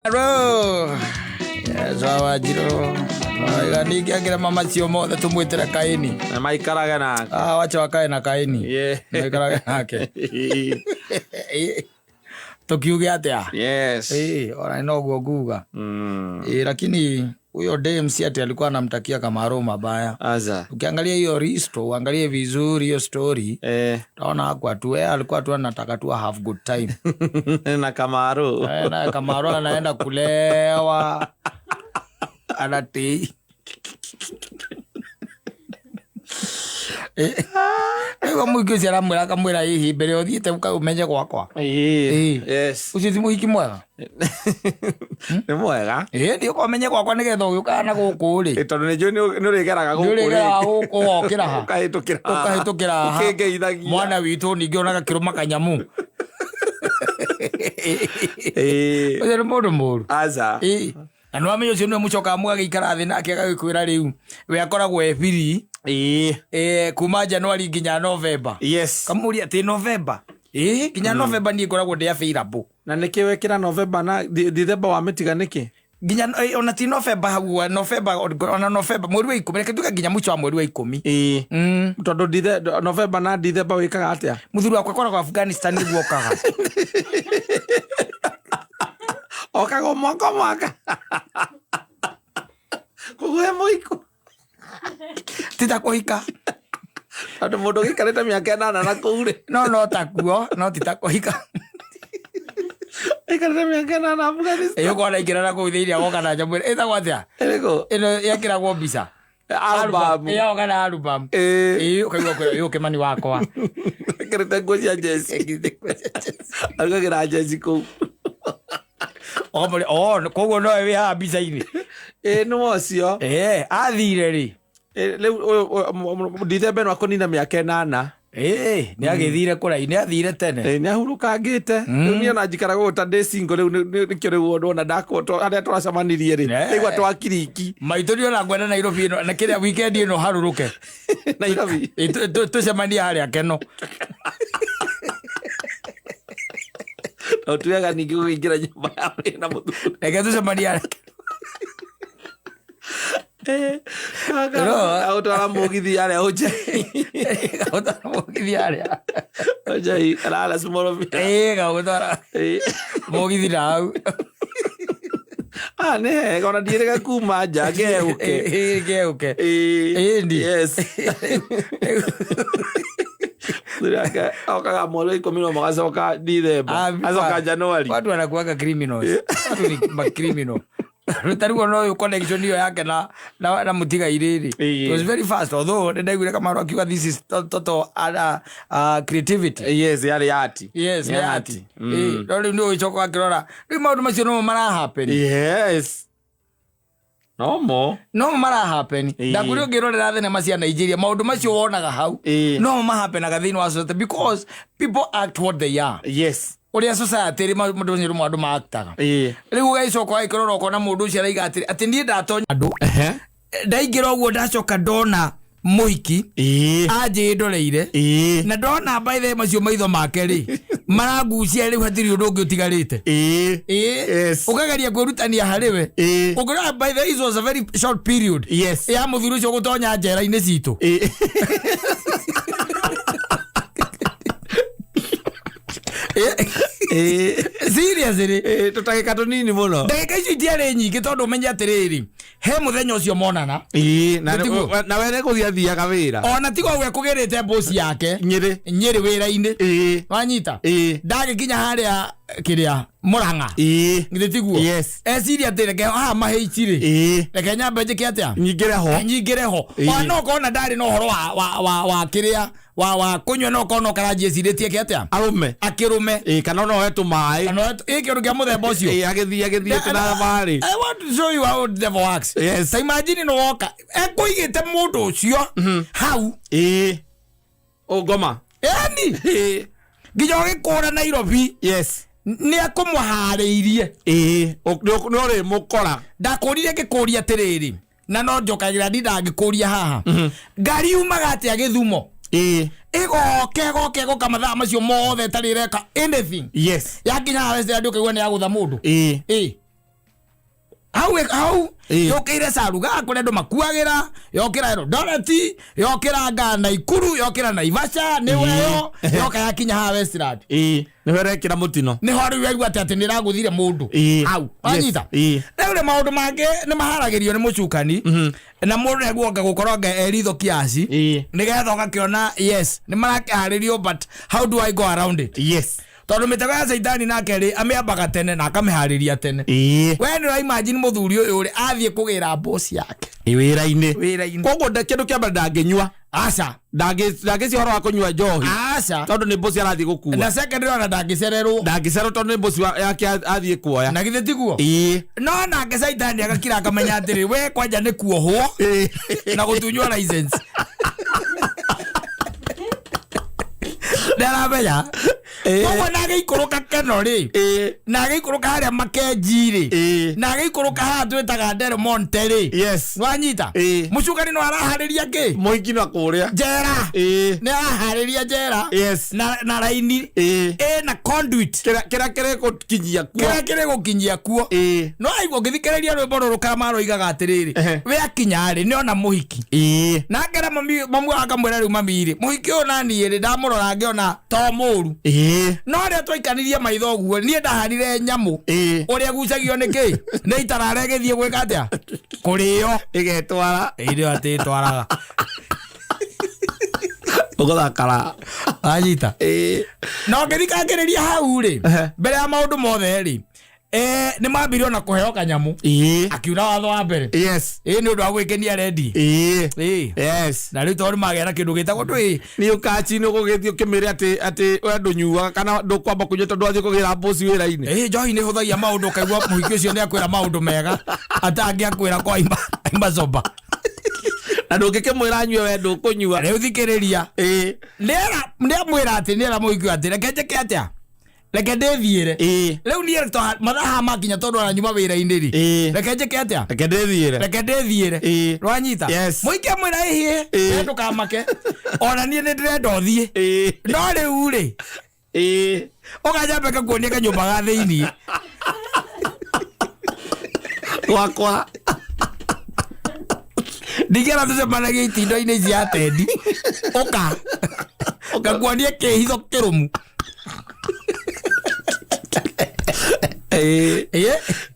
Hello. Yes, Wanjirũ. Waiga ningĩ angĩra mamacio mothe tũmwĩtĩre kaini. Na maikarage nake. Ah, wacha wakae na kaini. Yeah. Maikarage nake. Tukiuge atĩa? Yes. Eh, ona noguo nguga. Eh, lakini huyo dem si ati alikuwa anamtakia Kamaru mabaya. Aza. Ukiangalia hiyo risto, uangalie vizuri hiyo story, utaona hakuwa tu yeye alikuwa tu anataka tu have good time. Na Kamaru. Eh, na Kamaru anaenda kulewa anatii rĩu mũhiki ũcio aramwĩra akamwĩra hihi mbere ũthiĩte ũmenye gwakwa. Ĩĩ. Yes. Ũcio ti mũhiki mwega. Nĩ mwega. Ĩĩ thiĩ ũkomenye gwakwa nĩgetha ũgĩũkaga na gũkũ rĩ. Ĩ, tondũ nĩ njũĩ nĩ ũrĩgeraga gũkũ Nĩũrĩgeraga rĩngĩ. gũkũ ũgokĩra ha. Ũkahĩtũkĩra haha. Ũkahĩtũkĩra haha. Ũkĩngeithagia. Mwana witũ ningĩ ona gakĩrũma kanyamũ. Ĩĩ. Ũcio nĩ mũndũ mũru. Aca. Ĩĩ. Na nĩ wamenya ũcio nĩwe mũcokaga mũgagĩikara thĩ nake agagĩkwĩra rĩu we akoragwo e free. Ĩĩ. Kuma January nginya November. Yes. Kamũria atĩ November. Ĩĩ nginya November niĩ ngoragwo ndĩ available. Na nĩkĩ wekĩra November na Dithemba wa mĩtiga nĩkĩ? Nginya ona ti November hau, November, ona November, mweri wa 10, reke tuge nginya mũico wa mweri wa 10. Ĩĩ. Tondũ November na Dithemba wĩkaga atĩa? Mũthuri wakwa akoragwo Afghanistan nĩguo okaga. Okaga o mwaka o mwaka. Koguo he mũiko. Ti ta kũhika. Tondũ mũndũ ũgĩikarĩte mĩaka 8 na kũu rĩ. No, no ta kuo, no ti ta kũhika. Aikarĩte mĩaka 8 Afghanistan. Ĩĩ, ũkona aingĩra na kũu thĩinĩ agoka na nyamũ ĩno. Ĩtagwo atĩa? Ĩrĩkũ? Ĩno yekĩragwo mbica. Album. Ĩyo kana album. Ĩĩ. Ĩĩ, ũkaigua kwĩra, ĩĩ, Kĩmani wakwa. Ekĩrĩte nguo cia jeci. Arugagĩra jeci kũu. Ũkamũria, oh, koguo nowe wĩ haha mbica-inĩ. Ĩĩ, nĩ ũcio. Ĩĩ, athire rĩ? Ĩĩ, rĩu ũyũ, ũyũ, Dithemba ĩno akũnina mĩaka 8. Ĩĩ, nĩ agĩthire kũraihu, nĩ athire tene. Ĩĩ, nĩ ahurũkangĩte. Rĩu niĩ ona njikaraga ũũ ta ndĩ single rĩu nĩkĩo rĩu wona ndakwo, harĩa twacemanirie rĩ, ndaigua twakiriki. Maitũ nĩ ona ngwenda Nairobi ĩno, na kĩrĩa weekend ĩno harũrũke. Nairobi. Ĩĩ, tũcemanie harĩa Keno. No tuyaga ningĩ gũkĩingĩra nyũmba ya wĩna mũthuri. Reke tũcemanie harĩa Keno. No. Agũtwara mũgithi harĩa Ũnjai. Gagũtwara mũgithi harĩa. Ũnjai, kana harĩa Small Villa. Ĩĩ, gagũtwara mũgithi na hau. Ah, nĩ hega, ona ndiĩrĩga kuma nja, ngeũke. Ĩĩ, ngeũke. Ĩĩ. Ĩĩ, ndi. Yes. Mũthuri wake okaga mweri wa 11 agacoka Dithemba. Ah, Acoka January. Watu wanakuwaga criminals. Watu ni ma criminal. Ta rĩu ona ũyũ connection ĩyo yake na mũtigairĩ rĩ. Ĩĩ. It was very fast, although nĩ ndaiguire Kamaru akiuga this is total creativity. Yes, yarĩ art. Yes, Nĩ nĩ art. art. Ĩĩ, no rĩu nĩ ũgĩcoka ũgakĩrora. Rĩu maũndũ macio nomo mara happen. Yes. No mo. No mo mara happen. Ĩĩ. Ndakwĩra ũngĩrorera thenema cia Nigeria, maũndũ macio wonaga hau. Ĩĩ. No mo mahapenaga thĩinĩ wa society because people act what they are. Yes. Ũrĩa society rĩ, maũndũ macio nĩmo andũ maaktaga. Ĩĩ. Rĩu ũgagĩcoka ũgagĩkĩrora ũkona mũndũ ũcio araiga atĩrĩ, atĩ niĩ ndatonya andũ. Ndaingĩra ũguo ndacoka ndona mũhiki. Ĩĩ. Anjĩndoreire. Ĩĩ. Na ndona by the way macio maitho make rĩ, marangucia rĩu hatirĩ ũndũ ũngĩ ũtigarĩte. Ĩĩ. Ĩĩ. Yes. Ũkageria kwĩrutania harĩ we. Ĩĩ. Ũngĩrora by the way it was a very short period. Yes. Ya mũthuri ũcio gũtonya njera-inĩ citũ. Ĩĩ. Ĩĩ. Seriously. Ĩĩ, tũtagĩka tũnini mũno. Ndagĩka icio itiarĩ nyingĩ tondũ ũmenye atĩrĩrĩ, he mũthenya ũcio monana. Ĩĩ, Tũtiguo. na we nĩ gũthiĩ athiaga wĩra. Ona tigo we kũgĩrĩte mboci yake. Nyĩrĩ. Nyĩrĩ wĩra-inĩ. Ĩĩ. Wanyita? Ĩĩ. Ndagĩkinya harĩa kĩrĩa Mũrang'a. Ĩĩ. Githĩ tiguo? Yes. Eciria atĩ reke haha mahĩici rĩ. Ĩĩ. Reke nyambe njĩke atĩa? Nyingĩre ho. Nyingĩre ho. Ĩĩ. Ona no korwo na ndarĩ na ũhoro wa kĩrĩa, wa kũnyua no korwo no karanjie ecirĩtie eke atĩa? Arũme. Akĩrũme. Ĩĩ, kana no oe tũmaĩ. Kana oe ĩĩ, kĩndũ kĩa mũthemba ũcio. Ĩĩ, agĩthiĩ, agĩthiĩte na thabarĩ. I want to show you how the devil works. Yes. Ta imagine nĩ woka, ekũigĩte mũndũ ũcio hau. Ĩĩ. Ũngoma. Ĩni. Ĩĩ. Nginya ũgĩkũra Nairobi. Yes. Nĩ ekũmũharĩirie. Ĩĩ. Nĩ ũrĩmũkora. Ndakũrire ngĩkũria atĩrĩrĩ, na no njokagĩra ndindaga ngĩkũria haha. Ngari yumaga atĩa Gĩthumo? Ĩĩ. Ĩgoka, ĩgoka, ĩgoka mathaa macio mothe ĩtarĩ ĩreka anything. Yes. Yakinya haha Westland ũkaigua nĩ yagũtha mũndũ. Ĩĩ. Ĩĩ. Hau hau. Ĩĩ. Yũkĩire Saruga kũrĩa andũ makuagĩra, yokĩra Eldoret, yokĩra nga Naikuru, yokĩra Naivasha, nĩweyo yoka yakinya haha Westland. Ĩĩ, nĩho ĩrekĩra mũtino. Nĩho rĩu yaigua atĩ atĩ nĩragũthire mũndũ. Ĩĩ. Hau wanyita. Ĩĩ. Rĩu rĩ, maũndũ mangĩ nĩ maharagĩrio nĩ mũcukani na mũndũ nĩguonga gũkorwo nga eritho kiasi Ĩĩ. nĩgetha ũgakĩona yes nĩ marakĩharĩrio, but how do I go around it? Yes. Tondũ mĩtego ya caitani nake rĩ, amĩambaga tene na akamĩharĩria tene. Ĩĩ. We nĩ ũraimagine mũthuri ũyũ rĩ, athiĩ kũgĩra boss yake Ĩ, wĩra-inĩ. Wĩra-inĩ. Koguo kĩndũ kĩa mbere ndangĩnyua. Aca. Ndangĩcia ũhoro wa kũnyua njohi. Aca. Tondũ nĩ mboci arathiĩ gũkua. Na second ona ndangĩcererwo. Ndangĩcerwo tondũ nĩ mboci yake athiĩ kuoya. Na githĩ tiguo? Ĩĩ. No nake caitani agakira akamenya atĩrĩ, we kwanja nĩ kuohwo na gũtunywo license, nĩaramenya. Koguo na agĩikũrũka Keno rĩ, Ĩĩ. na agĩikũrũka harĩa Makenji rĩ, Ĩĩ. na agĩikũrũka haha twĩtaga Del Monte rĩ, Yes. nwanyita, Ĩĩ. mũcukani no araharĩria kĩ? Mũhiki na kũrĩa. Njera. Ĩĩ. Nĩ araharĩria njera. Yes. Na raini Ĩĩ. ĩna conduit. Kĩrĩa kĩrĩgũkinyia kuo. Kĩrĩa kĩrĩgũkinyia kuo. Ĩĩ. No aigua ũngĩthikĩrĩria rwĩmbo rũrũ kamaroigaga atĩrĩrĩ, Ehe. we akinya rĩ, nĩona mũhiki. Ĩĩ. Na ngera mami mamu akamwĩra, rĩu mami rĩ, mũhiki ũyũ naniĩ rĩ, ndamũrora ngĩona to mũru. Ĩĩ. No rĩrĩa twaikanirie maitho ũguo, niĩ ndahanire nyamũ Ĩĩ. ũrĩa gucagio nĩ kĩ nĩ itarara ĩgĩthiĩ gwĩka atĩa, kũrĩo. Ĩgetwara. Ĩrĩo atĩ ĩtwaraga. Ũgũthakara. Anyita. Ĩĩ. Na ũngĩthikangĩrĩria hau rĩ, Ehe. mbere ya maũndũ mothe rĩ, nĩ mambire ona kũheo kanyamũ. Ĩĩ. Akiuna watho wa mbere. Yes. Ĩ, nĩ ũndũ wa gwĩkenia rendi. Ĩĩ. Ĩ. Yes. Na rĩu tondũ magĩa na kĩndũ gĩtagwo ndũĩ. Nĩ ũkachi nĩ ũgũgĩthiĩ ũkĩmĩre atĩ we ndũnyuaga kana ndũkwamba kũnyua tondũ wathiĩ kũgĩra mboci wĩra-inĩ. Ĩ, njohi nĩ hũthagia maũndũ, ũkaigua mũhiki ũcio nĩ akwĩra maũndũ mega atangĩakwĩra kwa aima soba. Na ndũngĩkĩmwĩra anyue we ndũkũnyua. Rĩu thikĩrĩria. Ĩĩ. Nĩera nĩamwĩra atĩ nĩera mũhiki ũyũ atĩ reke njĩke atĩa, reke ndĩthiĩre. Ĩĩ. Rĩu niĩ mathaa makinya tondũ aranyuma wĩra-inĩ rĩ, Ĩĩ. reke njĩke atĩa? Reke ndĩthiĩre. Reke ndĩthiĩre. Ĩĩ. Rwanyita. Yes. Mũhiki amwĩra, ĩhĩ, Ĩĩ. we ndũkamake, ona niĩ nĩ ndĩrenda ũthiĩ, Ĩĩ. no rĩu rĩ, Ĩĩ. ũkanyambe ngakuonie kanyũmba ga thĩiniĩ. Gwakwa. Ndingĩra tũcemanagia itindo-inĩ ici atendi, ũka ngakuonie kĩhitho kĩrũmu. Ĩĩ. Ĩĩ.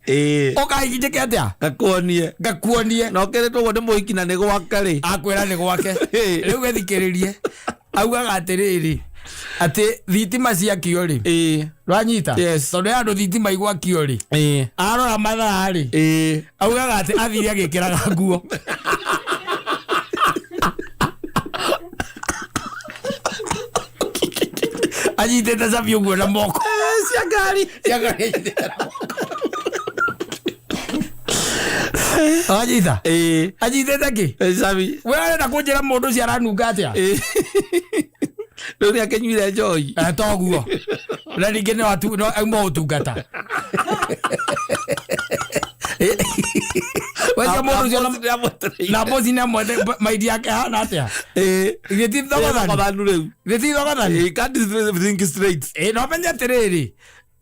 Ĩĩ. Ũka njĩke atĩa? Ngakuonie. Ngakuonie. Na ũkĩrĩtwo ũguo nĩ mũhiki na nĩ gwake rĩ. Akwĩra nĩ gwake. Ĩĩ. Rĩu gĩthikĩrĩrie, augaga atĩrĩrĩ, atĩ thitima ciakio rĩ, Ĩĩ. rwanyita, Yes. tondũ ya andũ thitima igwakio rĩ, Ĩĩ. arora mathaa rĩ, Ĩĩ. augaga atĩ athire agĩkĩraga nguo. Anyitĩte cabi ũguo na moko. Cia ngari. Cia ngari anyitĩte na moko. Anyita. Ĩĩ. Anyitĩte kĩ? Cabi. We arenda kũnjĩra mũndũ ũcio aranunga atĩa? Ĩĩ. Rĩu nĩ akĩnyuire njohi. Eh, toguo na ningĩ no no auma ũtungata. Wecio mũndũ ũcio na bosi nĩ amwete maidi yake hana atĩa? Ĩĩ. Githĩ ti thogothani? Thogothanu rĩu. Githĩ ti thogothani? Ĩĩ, can't think straight. Ĩ, no menye atĩrĩrĩ,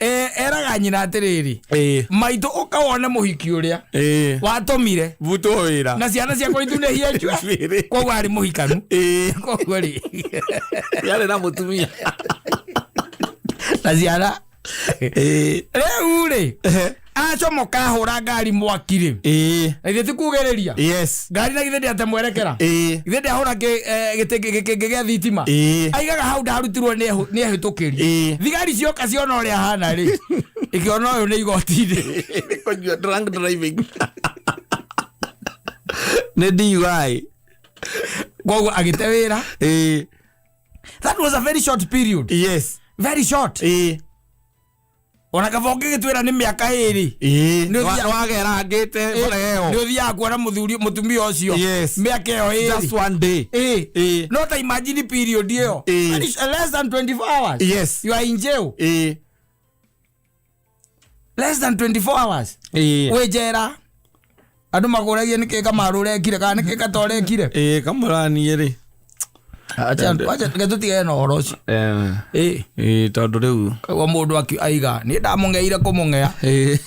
eraga nyina atĩrĩrĩ, Ĩĩ. maitũ, ũka wone mũhiki ũrĩa Ĩĩ. watũmire. Butwo wĩra. Na ciana ciakwa itunĩhie Njuĩrĩ. koguo arĩ mũhikanu. Ĩĩ. Koguo rĩ, Yarĩ na mũtumia. Na ciana. Ĩĩ. Rĩu rĩ, acomoka ahũra ngari mwaki rĩ, Ĩĩ. na ithuĩ ti kugĩrĩria Yes. ngari, na githĩ ndĩatemwerekera? Ĩĩ. Githĩ ndĩahũra gĩtĩ gĩkĩngĩ gĩa thitima? Ĩĩ. Aigaga hau ndarutirwo nĩ ehĩtũkĩri. Ĩĩ. Thigari cioka ciona ũrĩa ahana rĩ, ikĩona ũyũ nĩ igoti-inĩ. Kũnyua, drunk driving. Nĩ DUI. Koguo agĩte wĩra. Ĩĩ. That was a very short period. Yes. Very short. Ĩĩ. Ona kaba ũngĩgĩtwĩra nĩ mĩaka 2. Ĩĩ. Nĩ ũthia- Wagerangĩte bara ĩyo. Nĩ ũthiaga kuona mũthuri mũtumia ũcio Yes. mĩaka ĩyo 2. Just one day. Ĩĩ. Ĩĩ. No ta imagine period ĩyo. Ĩĩ. Less than 24 hours Yes. you are in jail. Ĩĩ. Less than 24 hours Ĩĩ. wĩ njera, andũ makũragie nĩkĩ Kamaru ũrekire kana nĩkĩ Kata ũrekire. Ĩĩ, kamũraniĩ rĩ. Acha reke tũtigane na ũhoro ũcio. Ĩĩ. Ĩĩ, tondũ rĩu Koguo mũndũ aiga niĩ ndamũng'eire kũmũng'ea Ĩĩ.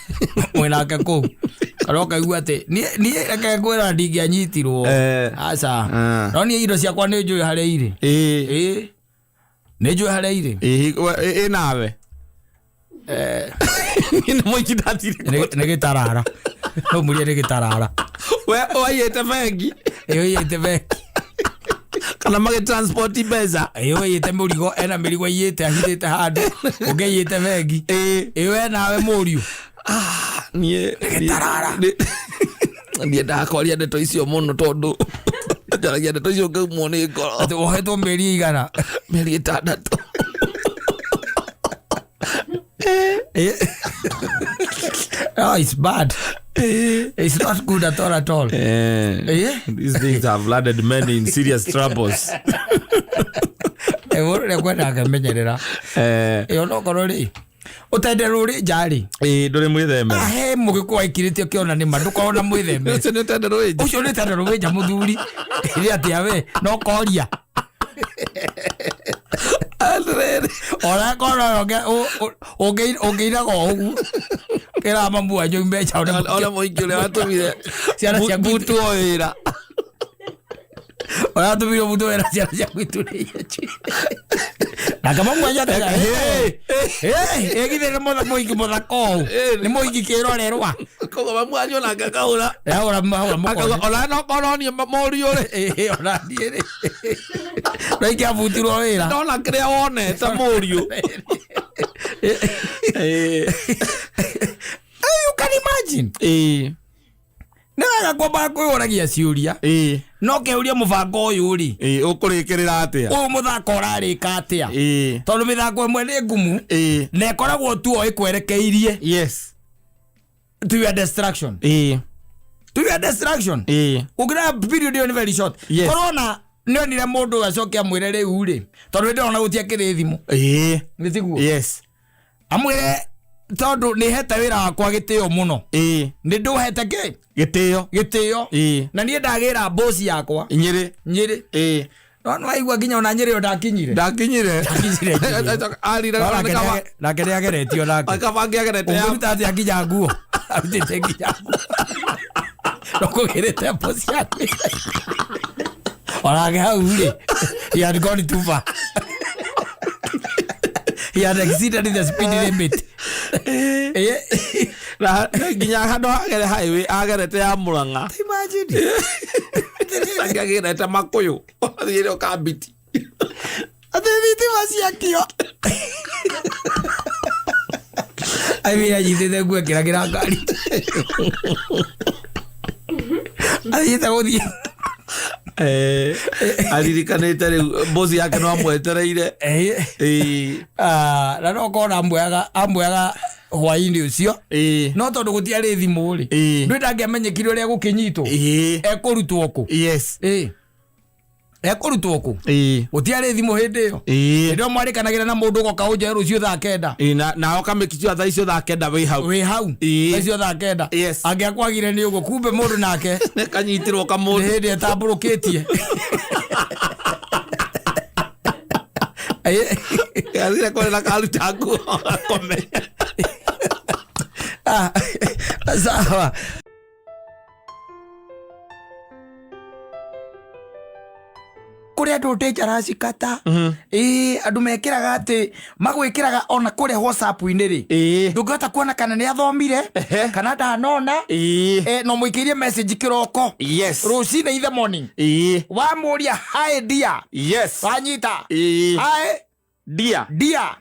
mwĩnake kũu. Arokaigua atĩ niĩ reke ngwĩra ndingĩanyitirwo. Eh. Aca. Ah. No niĩ indo ciakwa nĩ njũĩ harĩa irĩ. Ĩĩ. Ĩĩ. Nĩ njũĩ harĩa irĩ. Ĩĩ, ĩ nawe. Niĩ nĩ mũici ndathire. Nĩ gĩtarara. No mũrie nĩ gĩtarara. We waiyĩte bengi Ĩyo iyĩte bengi. kana magĩtransport mbeca. Ĩyo iyĩte mũrigo, ena mĩrigo iyĩte ahithĩte handũ. Ũngĩ iyĩte bengi. Ĩĩ. Ĩyo enawe mũriũ. Ah, niĩ Gĩtarara. Niĩ ndakwaria ndeto icio mũno tondũ njaragia ndeto icio ngaumwo nĩ ngoro. Atĩ wohetwo mĩeri igana. Mĩeri 6. Oh, it's bad. It's not good at all at all. Eh? These things have landed many in serious troubles. Mũndũ nĩekwenda akemenyerera. Ĩyo no korwo rĩ ũtende rũrĩ nja rĩ Ĩĩ, ndũrĩ mwĩtheme. ahe mũgĩkũ waikirĩte ũkĩona nĩma ndũkorwo na mwĩtheme. Ũcio nĩ ũtende rũĩ nja. Ũcio nĩ tende rũĩ nja mũthuri ĩrĩ atĩa we no koria. Atĩrĩrĩ. Ona korwo ũngĩinaga o ũguo kĩra mamu wanyu mbeca one. Ona mũingĩ ũrĩa watũmire Ciana ciaku mbutwo wĩra. Ũratũmire mũndũ wĩra ciana ciaku iturĩie nake mamu wanyu atega ĩgithĩ nĩ mũingĩ mũthaka ũũ nĩ mũingĩ kĩrorerwa. Koguo mamu wanyu onake akahũra. Ahũra mũkonde. Akauga ona no korwo niĩ mũriũ rĩ. Ona niĩ rĩ no ingĩabutirwo wĩra. Ndona kĩrĩa wonete mũriũ. You can imagine. Ĩĩ. Nĩ wega kwambaga kwĩyũragia ciũria. Ĩĩ. No kĩũria mũbango ũyũ rĩ Ĩĩ, ũkũrĩkĩrĩra atĩa? ũyũ mũthako ũrarĩka atĩa? Ĩĩ. Tondũ mĩthako ĩmwe nĩ ngumu Ĩĩ. na ĩkoragwo tu o ĩkwerekeirie Yes. to your destruction. Ĩĩ. To your destruction. Ĩĩ. Ũngĩra period ĩyo nĩ very short. Yes. Korwo na nĩonire mũndũ ũyũ acoke amwĩre rĩu rĩ tondũ nĩndĩrona gũtiakĩrĩ thimũ. Ĩĩ. Nĩ tiguo? Yes. Amwĩre tondũ nĩhete wĩra wakwa gĩtĩo mũno. Ĩĩ. Nĩ ndũhete kĩ? Gĩtĩo. Gĩtĩo. Ĩĩ. Na niĩ ndagĩra mboci yakwa. Nyĩrĩ. Nyĩrĩ. Ĩĩ. No nĩwaigua nginya ona Nyĩrĩ ĩyo ndakinyire. Ndakinyire. Ndakinyire Nyĩrĩ. Arire No nake nĩageretio nake. kaba angĩagerete ya Ũngĩruta atĩa nginya nguo? Arutĩte nginya nguo. No kũgĩrĩte mboci yaku. Onake hau rĩ, he had gone too far. He had exceeded the speed limit. Na nginya handũ hagere highway agerete ya Murang'a. Imagine. Angĩagerete Makũyũ. Athiĩre Kambiti. Atĩ thitima ciakio. I mean, anyitĩte nguo akĩragĩra ngari. Athiĩte gũthiĩ. Aririkanĩte rĩu mboci yake no amwetereire. Ĩĩ. Ah, na no korwo amwĩaga hwainĩ ũcio. Ĩĩ. No tondũ gũtiarĩ thimũ rĩ. Ĩĩ. Ndũĩ ndangĩamenyekire ũrĩa gũkĩnyitwo. Ĩĩ. Ekũrutwo kũ? Yes. Ĩĩ. Ekũrutwo kũ? Ĩĩ. Gũtiarĩ thimũ hĩndĩ ĩyo. Ĩĩ. Hĩndĩ ĩyo mwarĩkanagĩra na mũndũ ũgoka ũnjoe rũciũ thaa 9. Ĩĩ, na ũkamĩkichua thaa icio thaa 9 wĩ hau. Wĩ hau. Ĩĩ. Thaa icio thaa 9. Yes. Angĩakwagire nĩ ũguo kumbe mũndũ nake Nĩ kanyitirwo nĩ kamũndũ. hĩndĩ etambũrũkĩtie. Athire kũrĩ na karuta nguo akome. Ah, sawa. Kũrĩ andũ dangerous kata. Ĩĩ, andũ mekĩraga atĩ magwĩkĩraga ona kũrĩa WhatsApp-inĩ rĩ. Ĩĩ. Ndũngĩhota kuona kana nĩ athomire Ehe. kana ndanona. Ĩĩ. No mũikĩrie message kĩroko. Yes. Rũcinĩ in the morning. Ĩĩ. Wamũria hi dear. Yes. Wanyita. Ĩĩ. Hi Dear. dear.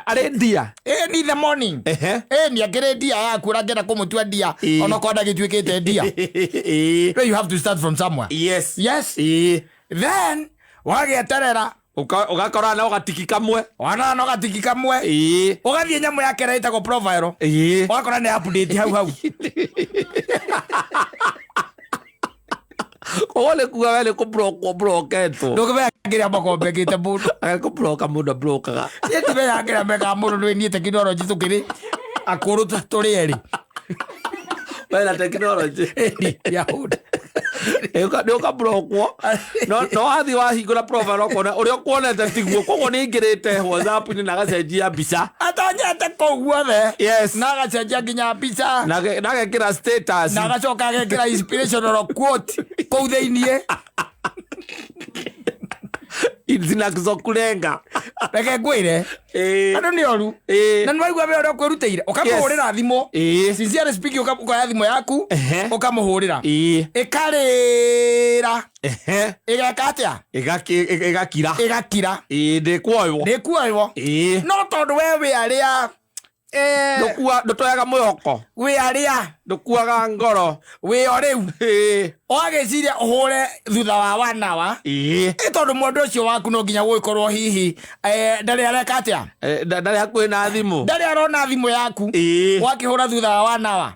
Arĩ dear. Ĩĩ ni the morning. Ehe. Ĩĩ nĩ akĩrĩ dear yaku ũrangĩenda kũmũtua dear. Ĩĩ. Onokorwo ndagĩtuĩkĩte dear. Ĩĩ. You have to start from somewhere. Yes. Yes. Ĩĩ. Then wagĩeterera Ũgakora no gatiki kamwe. wana no gatiki kamwe. Ĩĩ. Ũgathiĩ nyamũ yake ĩrĩa ĩtagwo profile. Ĩĩ. Ũgakora nĩ update hau hau. Koguo nĩ kuga we nĩ kũblockwo ũblocketwo. Ndũngĩmenya kĩrĩa makombekĩte mũndũ. Nĩ kũbloka mũndũ ablokaga. Niĩ ndimenya kĩrĩa mekaga mũndũ nĩ niĩ tekinoronjĩ tũkĩrĩ akũrũ ta tũrĩ erĩ. Wena tekinoronjĩ. Ĩni, ya hũnda. Nĩ ũkablokwo no wathiĩ wahingũra profile ũkona ũrĩa ũkuonete tiguo, koguo nĩ aingĩrĩte WhatsApp-inĩ na agacenjia mbica. Atonyete kũu guothe. Yes. Na agacenjia nginya mbica. Na agekĩra status. Na agacoka agekĩra inspirational quote kũu thĩiniĩ. Zinazokulenga. Reke ngwĩre, andũ nĩ oru. Na nĩwaigua we ũrĩa ũkwĩrutĩire, ũkamũhũrĩra thimũ. Sincerely speaking, ũkoya thimũ yaku, ũkamũhũrĩra, ĩkarĩra. Ĩgeka atĩa? Ĩgakira. Ĩgakira. Ndĩkuoywo. Ndĩkuoywo. No tondũ we wĩ arĩa Ndũtoyaga mwĩhoko. Wĩ arĩa Ndũkuaga ngoro. Wĩ o rĩu ũgagĩciria ũhũre thutha wa one hour. Ĩ tondũ mũndũ ũcio waku no nginya gũgĩkorwo hihi ndarĩ areka atĩa? Ndarĩ hakuhĩ na thimũ. Ndarĩ arona thimũ yaku. Wakĩhũra thutha wa one hour,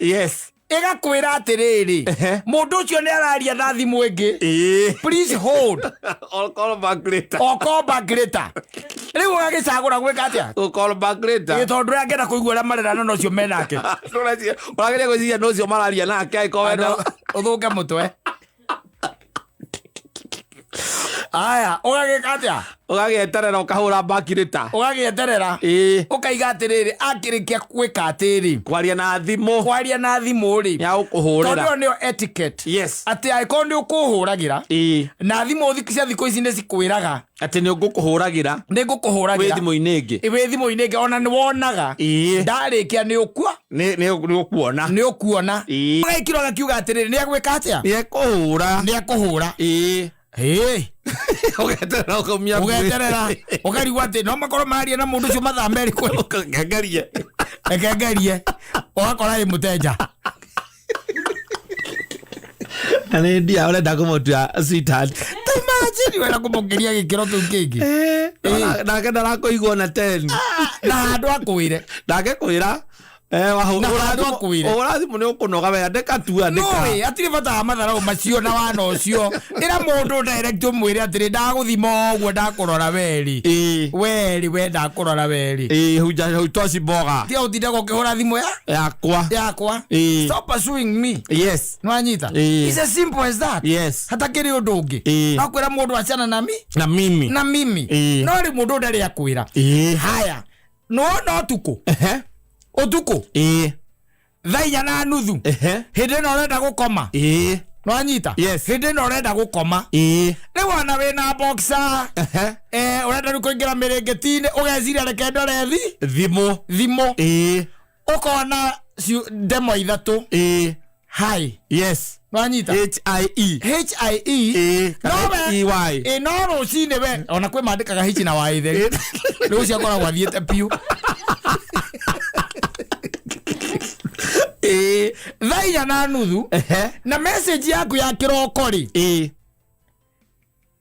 ĩgakwĩra atĩrĩrĩ, mũndũ ũcio nĩ araria na thimũ ĩngĩ, please hold I'll call back later. Or call back later. Rĩu ũgagĩcagũra gwĩka atĩa? We'll call back later. Ĩ tondũ ũrangĩenda kũigua ũrĩa marerana na ũcio menake. Ũrageria gwĩciria nĩ ũcio mararia nake angĩkorwo wenda. Ũthũke mũtwe. Aya, ũgagĩka atĩa? Ũgagĩeterera, ũkahũra back later. Ũgagĩeterera. Ũkaiga atĩrĩrĩ, akĩrĩkia gwĩka atĩrĩ, Kwaria na thimũ. Kwaria na thimũ rĩ, Ya ũkũhũrĩra. Tondũ ĩyo nĩyo etiquette, atĩ angĩkorwo nĩ ũkũhũragĩra na thimũ cia thikũ ici nĩ cikwĩraga atĩ nĩ ngũkũhũragĩra. Nĩ Wĩ ngũkũhũragĩra. Thimũ-inĩ ĩngĩ. Wĩ thimũ-inĩ ĩngĩ, ona nĩ wonaga ndarĩkia nĩ ũkua Nĩ ũkuona. Nĩ ũkuona. Ũgekirwo agakiuga atĩrĩrĩ, nĩ egwĩka atĩa? Nĩ ekũhũra. Nĩ ekũhũra. Ĩĩ. Ũgeterera, ũkaumia. Ũgeterera, ũkarigwo atĩ no makorwo mararia na mũndũ ũcio mathaa merĩ kweri. Ngengerie. Reke ngerie, ũgakora ĩ mũtenja. Na nĩ ndia ũrenda kũmũtua sweetheart. Ta imagine wena kũmũkĩria gĩkĩro kĩu kĩngĩ. Nake ndarakũigua na 10. Na handũ akwĩre. Ndake kwĩra Na handũ akwĩre. Ũhũra thimũ nĩ ũkũnoga, we andĩka tu, andĩka. Nũĩ hatirĩ bata wa matharau macio na wana ũcio. Ĩra mũndũ direct, ũmwĩre atĩrĩ, ndagũthima ũguo, ndakũrora weri. Weri we, ndakũrora weri. Ĩĩ, hutoshi mboga. Tiga ũtindaga ũkĩhũra thimũ ya yakwa. Yakwa. Stop pursuing me. Nĩwanyita? It's as simple as that. Hatakĩrĩ ũndũ ũngĩ. No kwĩra mũndũ achana nami. Na mimi. Na mimi. No rĩu mũndũ ndarĩ akwĩra. Haya, nĩwona ũtukũ, ũtukũ thaa 4:30, hĩndĩ ĩno ũrenda gũkoma. Nĩwanyita? Yes. Hĩndĩ ĩno ũrenda gũkoma, rĩu ona wĩna boxer, ũrenda rĩu kũingĩra mĩrĩngĩti-inĩ, ũgeciria reke ndore thimũ. Thimũ. Ũkona ndemo ithatũ, hi. Nĩwanyita? HIE. HIE. Kana No we HEY. Ĩ, no rũcinĩ we ona kwĩ mandĩkaga H na Y theri, rĩu ũcio akoragwo athiĩte piũ. Thaa 4:30, na message yaku ya kĩroko rĩ,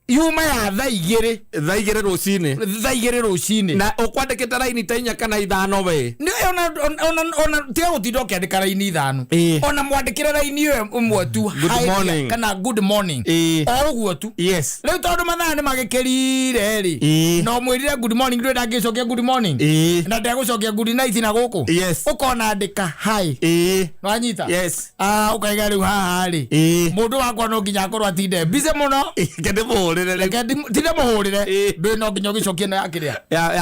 yuma ya thaa 2. Thaa 2 rũcinĩ. Thaa 2 rũcinĩ. Na ũkwandĩkĩte raini ta inya kana ithano we. Nĩ ona tiga gũtinda ũkĩandĩka raini ithano. Ona mwandĩkĩre raini ĩyo ĩmwe tu. Good Hi, morning. kana good morning. O ũguo tu. Rĩu tondũ mathaa nĩ magĩkĩrire rĩ, na ũmwĩrire good morning, ndũĩ ndangĩcokia good morning, na ndegũcokia good night na gũkũ. Ũkona andĩka hi. Nĩwanyita? Yes. Ah, ũkaiga rĩu haha rĩ, mũndũ wakwa no nginya akorwo atinde busy mũno. Reke ndĩmũhũrĩre rĩu. Reke tinde mũhũrĩre. Ndũĩ no nginya ũgĩcokie na yakĩrĩa Ya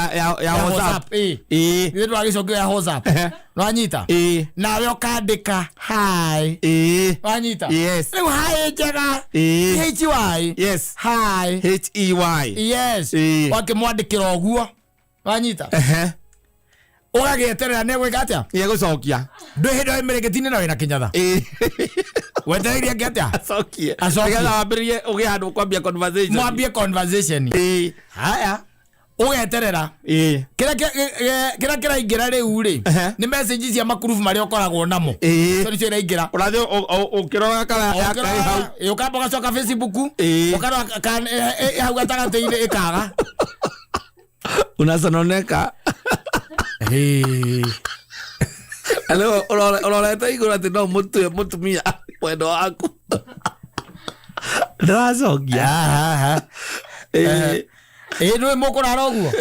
ya WhatsApp. WhatsApp, ĩĩ. Ithuĩ ndwagĩcokia ya WhatsApp. Nĩwanyita? Nawe ũkandĩka hi. Nĩwanyita? Yes. Rĩu hi njega, HY. Hi. HEY. Yes. Wakĩmwandĩkĩra ũguo, wanyita, ũgagĩeterera nĩ egwĩka atĩa. Nĩ egũcokia. Ndwĩ hĩndĩ ĩyo mĩrĩngĩti-inĩ na wĩna kĩnyatha, wetereire angĩ atĩa? Acokie. Acokie. Nĩgetha wambĩrĩrie ũgĩe handũ kwambia conversation. Mwambie conversation. Haya, ũgeterera. Kĩrĩa kĩraingĩra rĩu rĩ, nĩ message cia makurubu marĩa ũkoragwo namo. Icio nĩcio iraingĩra. Ũrathiĩ ũkĩroraga kana yaka ĩ hau. Ĩ, ũkamba ũgacoka Facebook, ũkarora hau gatagatĩ-inĩ ĩkaga. Unasononeka. Na rĩu ũrorete igũrũ atĩ no mũtue mũtumia mwendwa waku ndĩracokia. Ĩ nĩ mũkũrara ũguo.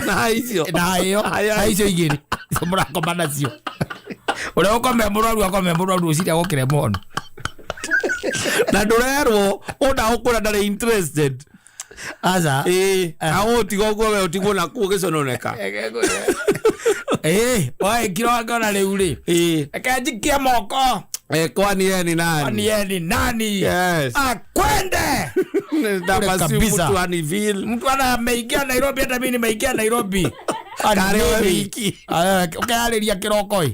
Na icio. Na ĩyo. Haya. Na icio igĩrĩ icio mũrakoma nacio, ũrĩa ũkome mũrwaru akome mũrwaru, ũciria gũkĩre mũhono. Na ndũrerwo ũndagũkũra ndarĩ interested. Aca. Ĩĩ, agũtiga ũguo we ũtigwo nakuo ũgĩcononeka. Ĩĩ, waĩkirwo wakĩona rĩu rĩ. Ĩĩ. Reke njikie moko. Eh, kwani yeye ni nani? Kwani yeye ni nani? Yes. Akwende. Ndaba si kabisa. mtu anivil. Mtu ana ameingia Nairobi, hata mimi nimeingia Nairobi. Kwani Karĩ we mimi? wiki. Aya, ũkeyarĩria kĩroko ĩ.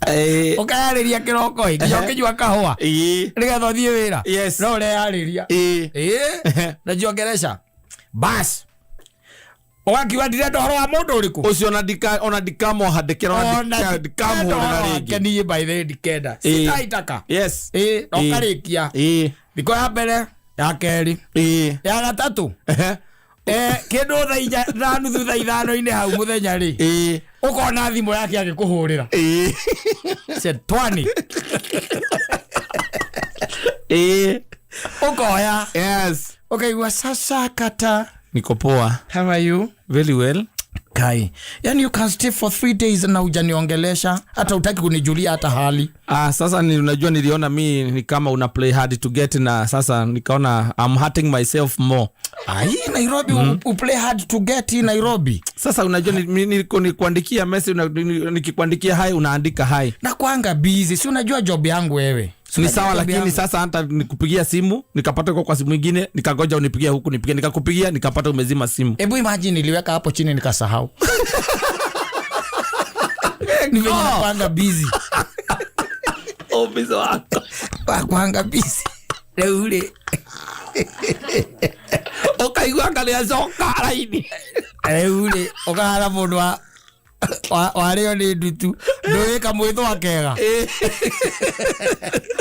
Ĩĩ. Ũkeyarĩria kĩroko ĩ, nginya ũkĩnyua kahũa. Ĩĩ. Nĩgetha ũthiĩ wĩra. Yes. No ũreyarĩria. Ĩĩ. Ĩĩ. Najiongeresha. Bas. Ũgakiuga ndirenda ũhoro wa mũndũ ũrĩkũ? Ũcio ona ndika ona ndikamũhandĩkĩra ona ndikamũhũrĩra rĩngĩ. Niĩ by the way ndikenda. Ĩĩ. Sitaitaka. Yes. Ĩĩ, na Ĩĩ. ũkarĩkia. Ĩĩ. Thikũ ya mbere, ya kerĩ, Ĩĩ. ya gatatũ. Ehe. Kĩndũ thaa inya thaa nuthu thaa ithano-inĩ hau mũthenya rĩ, Ĩĩ. ũkona thimũ yake agĩkũhũrĩra. Ĩĩ. Shetwani. Ĩĩ. Ũkoya. Yes. Ũkaigua sasa kata. Niko poa. How are you? Very well. Kai. Yani you can stay for 3 days na hujaniongelesha, hata hutaki kunijulia hata hali. Ah, sasa ni unajua niliona mi ni kama una play hard to get na sasa nikaona I'm hurting myself more. Ai, Nairobi u play hard to get in Nairobi. Sasa unajua nikuandikia message nikikuandikia hi unaandika hi. Na kwanga busy, si unajua job yangu wewe. Si Ni unajua sawa job lakini yangu. sasa hata nikupigia simu nikapata uko kwa simu nyingine nikangoja unipigie huku nipigie nikakupigia nikapata umezima simu. Hebu imagine niliweka hapo chini nikasahau. Ni venye nakwanga busy. Office wako. Nakwanga busy. Rĩu rĩ. Ũkaigua anga nĩacoka raini. Rĩu rĩ, ũkahana mũndũ warĩo nĩ ndutu ndũĩ kamwĩthwa kega.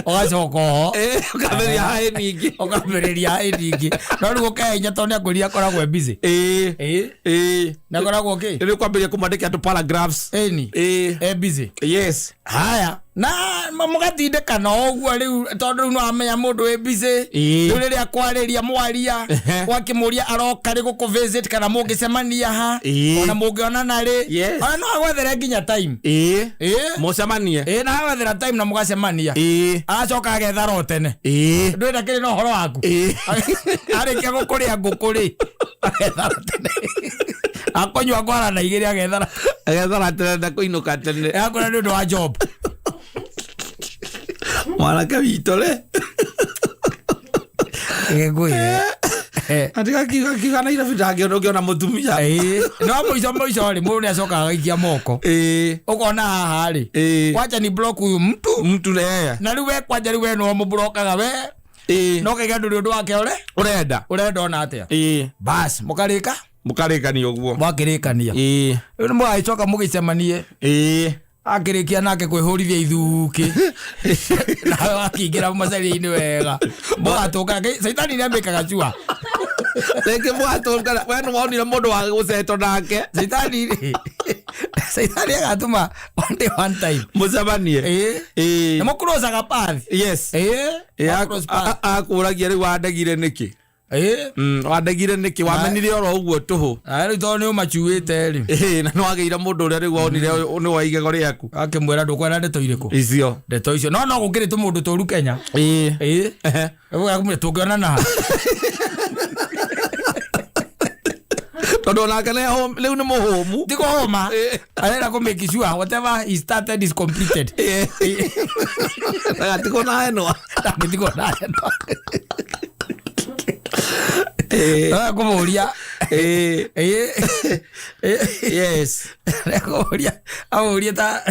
Ũgacoka oho. Ũkambĩrĩria haĩ ningĩ. Ũkambĩrĩria haĩ ningĩ. No rĩu ũkehenya tondũ nĩakwĩrire akoragwo e busy. Ĩĩ. Ĩĩ. Ĩĩ. Na akoragwo kĩ? Rĩu kwambĩrĩria kũmwandĩkĩra tũ paragraphs. Ĩni. Ĩĩ. E busy. Yes. Haya. Na mũgatindĩkana o ũguo rĩu tondũ rĩu nĩwamenya mũndũ wĩ busy. Ĩĩ. Rĩu rĩrĩa kwarĩria mwaria, wakĩmũria aroka rĩ gũkũ visit kana mũngĩcemania ha, Ĩĩ. ona mũngĩonana rĩ. Yes. Ona no agwethere nginya time. Ĩĩ. Ĩĩ. Mũcemanie. Ĩĩ, na agwethera time na mũgacemania. Ĩĩ. Agacoka agethara o tene. Ĩĩ. Ndwĩna kĩrĩ na ũhoro waku. Ĩĩ. Arĩkia gũkũrĩa ngũkũ rĩ, agethara tene. Akũnyua ngwara na igĩrĩ agethara. Agethara tene na kũinũka tene. Akũrĩa nĩ ũndũ wa job. Mwanake witũ rĩ. Gĩkũyũ. Atiga kiuga Nairobi ndangĩona ũngĩona mũtumia. Ĩĩ. No mũico mũico rĩ, mũndũ nĩacokaga agaikia moko. Ĩĩ. Ũkona haha rĩ. Ĩĩ. Wacha ni block huyu mtu. Mtu nĩ. Na rĩu we kwanja rĩu we nĩwe mũblokaga we. Ĩĩ. No kaiga ndũrĩ ũndũ wake ũre? Ũrenda. Ũrenda ona atĩa? Ĩĩ. Bas, mũkarĩka? Mũkarĩkania ũguo. Mwakĩrĩkania. Ĩĩ. Rĩu nĩ mũgagĩcoka mũgĩcemanie. Ĩĩ. Akĩrĩkia nake kwĩhũrithia ithukĩ. Nawe wakĩingĩra macaria-inĩ wega. Mũgatũngana. Caitani nĩamĩkaga cua. Rĩngĩ mũgatũngana. We nĩwonire mũndũ wa gũcetwo nake. Caitani rĩ. Caitani agatũma one day one time. Mũcemanie. Ĩĩ. Ĩĩ. Nĩ mũkũrocaga path. Yes. Ĩĩ. Ĩĩ, Mũkũross path. akũragia rĩu wandegire nĩkĩ? Ĩĩ. Wandegire nĩkĩ? Wamenire oro ũguo tũhũ. Na rĩu tondũ nĩ ũmacuĩte rĩ. Ĩĩ, na nĩwagĩire mũndũ ũrĩa rĩu wonire nĩ wa igego rĩaku. Akĩmwĩra ndũkwenda ndeto irĩkũ? Icio. Ndeto icio. No gũkĩrĩ tũmũndũ tũru Kenya. Ĩĩ. Ĩĩ. Ehe. Ũgakũmwĩra tũngĩonana ha? Tondũ onake rĩu nĩ mũhũmu. Ti kũhũma. Ĩĩ. Arenda kũ make sure whatever he started is completed. Ĩĩ. Ndagatigwo na henwa. Ndangĩtigwo na henwa. Ĩĩ. Kũmũria. Ĩĩ. Ĩĩ. Yes. Kũmũria. Amũrie ta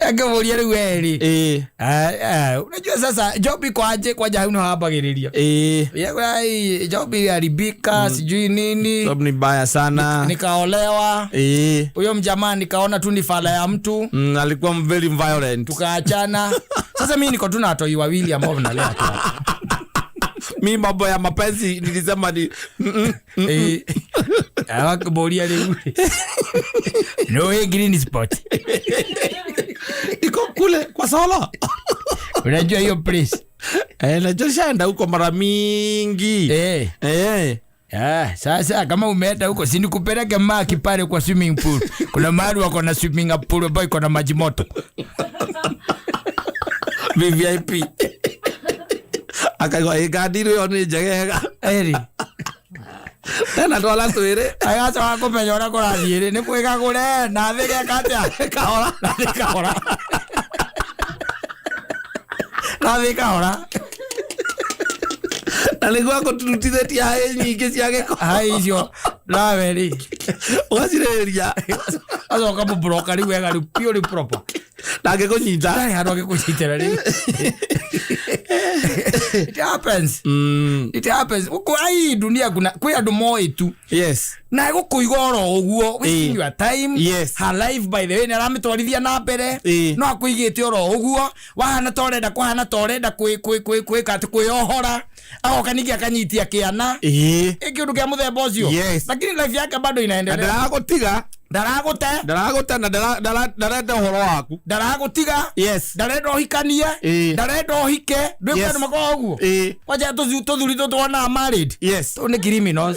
akĩmũria rĩu we rĩ. Ĩĩ. Unajua sasa job iko aje kwanja hau nĩho hambagĩrĩria. Ĩĩ. Job iliharibika sijui nini. Job ni mbaya sana. Nikaolewa. Ĩĩ. Huyo mjamaa nikaona tu ni fala ya mtu. Alikuwa very violent. Tukaachana. Sasa mimi niko tu na watoi wawili ambao mnalea tu. Mi mambo ya mapenzi nilisema ni Awakũmũria rĩu. No hii green spot. Iko kule kwa solo. Unajua hiyo place. Najua nishaenda huko mara mingi. Ah, sasa kama umeenda huko si nikupeleke maki pale kwa swimming pool. Kuna mahali wako na swimming pool ambayo iko na maji moto. VVIP akaigua ĩ ngandi ĩyo nĩ njegega. Eri. Tena twala twĩrĩ. Agacoka kũmenya ũrĩa kũrathiĩ rĩ nĩ kwĩgagũre na thĩ geka atĩa kahora. Na thĩ kahora. Na thĩ kahora. Na nĩguo akũrutithĩtie haĩ nyingĩ cia gĩko. Hai icio nawe rĩ. Ũgacirĩrĩria. Acoka mũbroka rĩu wega rĩu purely proper. Ndangĩkũnyita. Ndarĩ handũ angĩkũnyitĩra rĩu. It happens. It happens. Gũkũ ai dunia kuna kwĩ andũ moĩ tu. Yes. Na gũkũiga oro ũguo wasting Ĩĩ. your time. Yes. Her life by the way nĩ aramĩtwarithia na mbere. Ĩĩ. No akũigĩte oro ũguo wahana ta ũrenda kũhana ta ũrenda kwĩka atĩ kwĩyohora agoka ningĩ akanyitia kĩana. Ĩĩ. Ĩ kĩũndũ kĩa mũthemba ũcio. Yes. Lakini life yake bado Na inaendelea. ndaragũtiga. Ndaragũte. Ndaragũte na ndarenda ũhoro waku. Ndaragũtiga. Yes. Ndarenda ũhikanie. Ĩĩ. Ndarenda ũhike. Ndwĩ Yes. kwenda makorwo ũguo. Ĩĩ. Kwanja tũthuri tũtũ tuonaga married. Yes. Tũu nĩ criminals.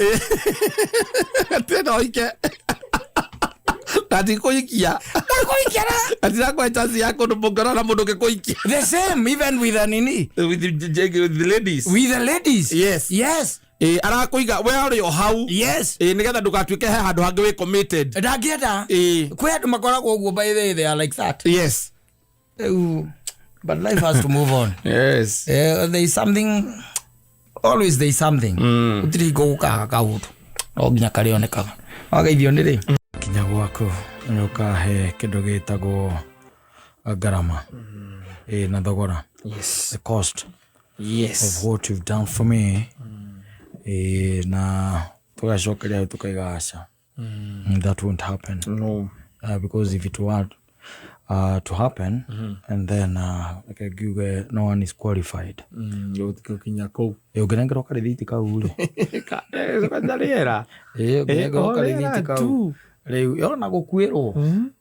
Tena ũhike. Na ndikũhikia. Ndakũhikia na- Na ndirakũhe chance ya kũndũ mũngĩona na mũndũ ũngĩkũhikia. The same even with the nini. With the ladies. With the ladies. Yes. Yes. Ĩĩ, arakũiga we ũrĩ o hau. Yes. Ĩĩ, nĩgetha ndũgatuĩke he handũ hangĩ wĩ committed. Ndangĩenda. Ĩĩ. Kwĩ andũ makoragwo ũguo by the way they are like that. Yes. Rĩu, but life has to move on. Yes. There is something, always there is something. Gũtirĩ hingo gũkaga kaũndũ. No nginya karĩonekaga. Wageithio nĩ rĩ? Kinya gwaku nĩ ũkahe kĩndũ gĩtagwo ngarama. Ĩĩ, na thogora. Yes. The cost Yes. of what you've done for me. Ĩĩ, na tũgacokeria hau tũkaiga aca. That won't happen. No. Because if it were to happen, and then reke ngiuge no one is qualified. Gũkinya kũu. Ĩ, ũngĩnengerwo karĩthiti kau rĩ. Kanja rĩera. Ĩ, ũngĩnengerwo o karĩthiti rĩera kau. tu. Rĩu yona gũkuĩrwo.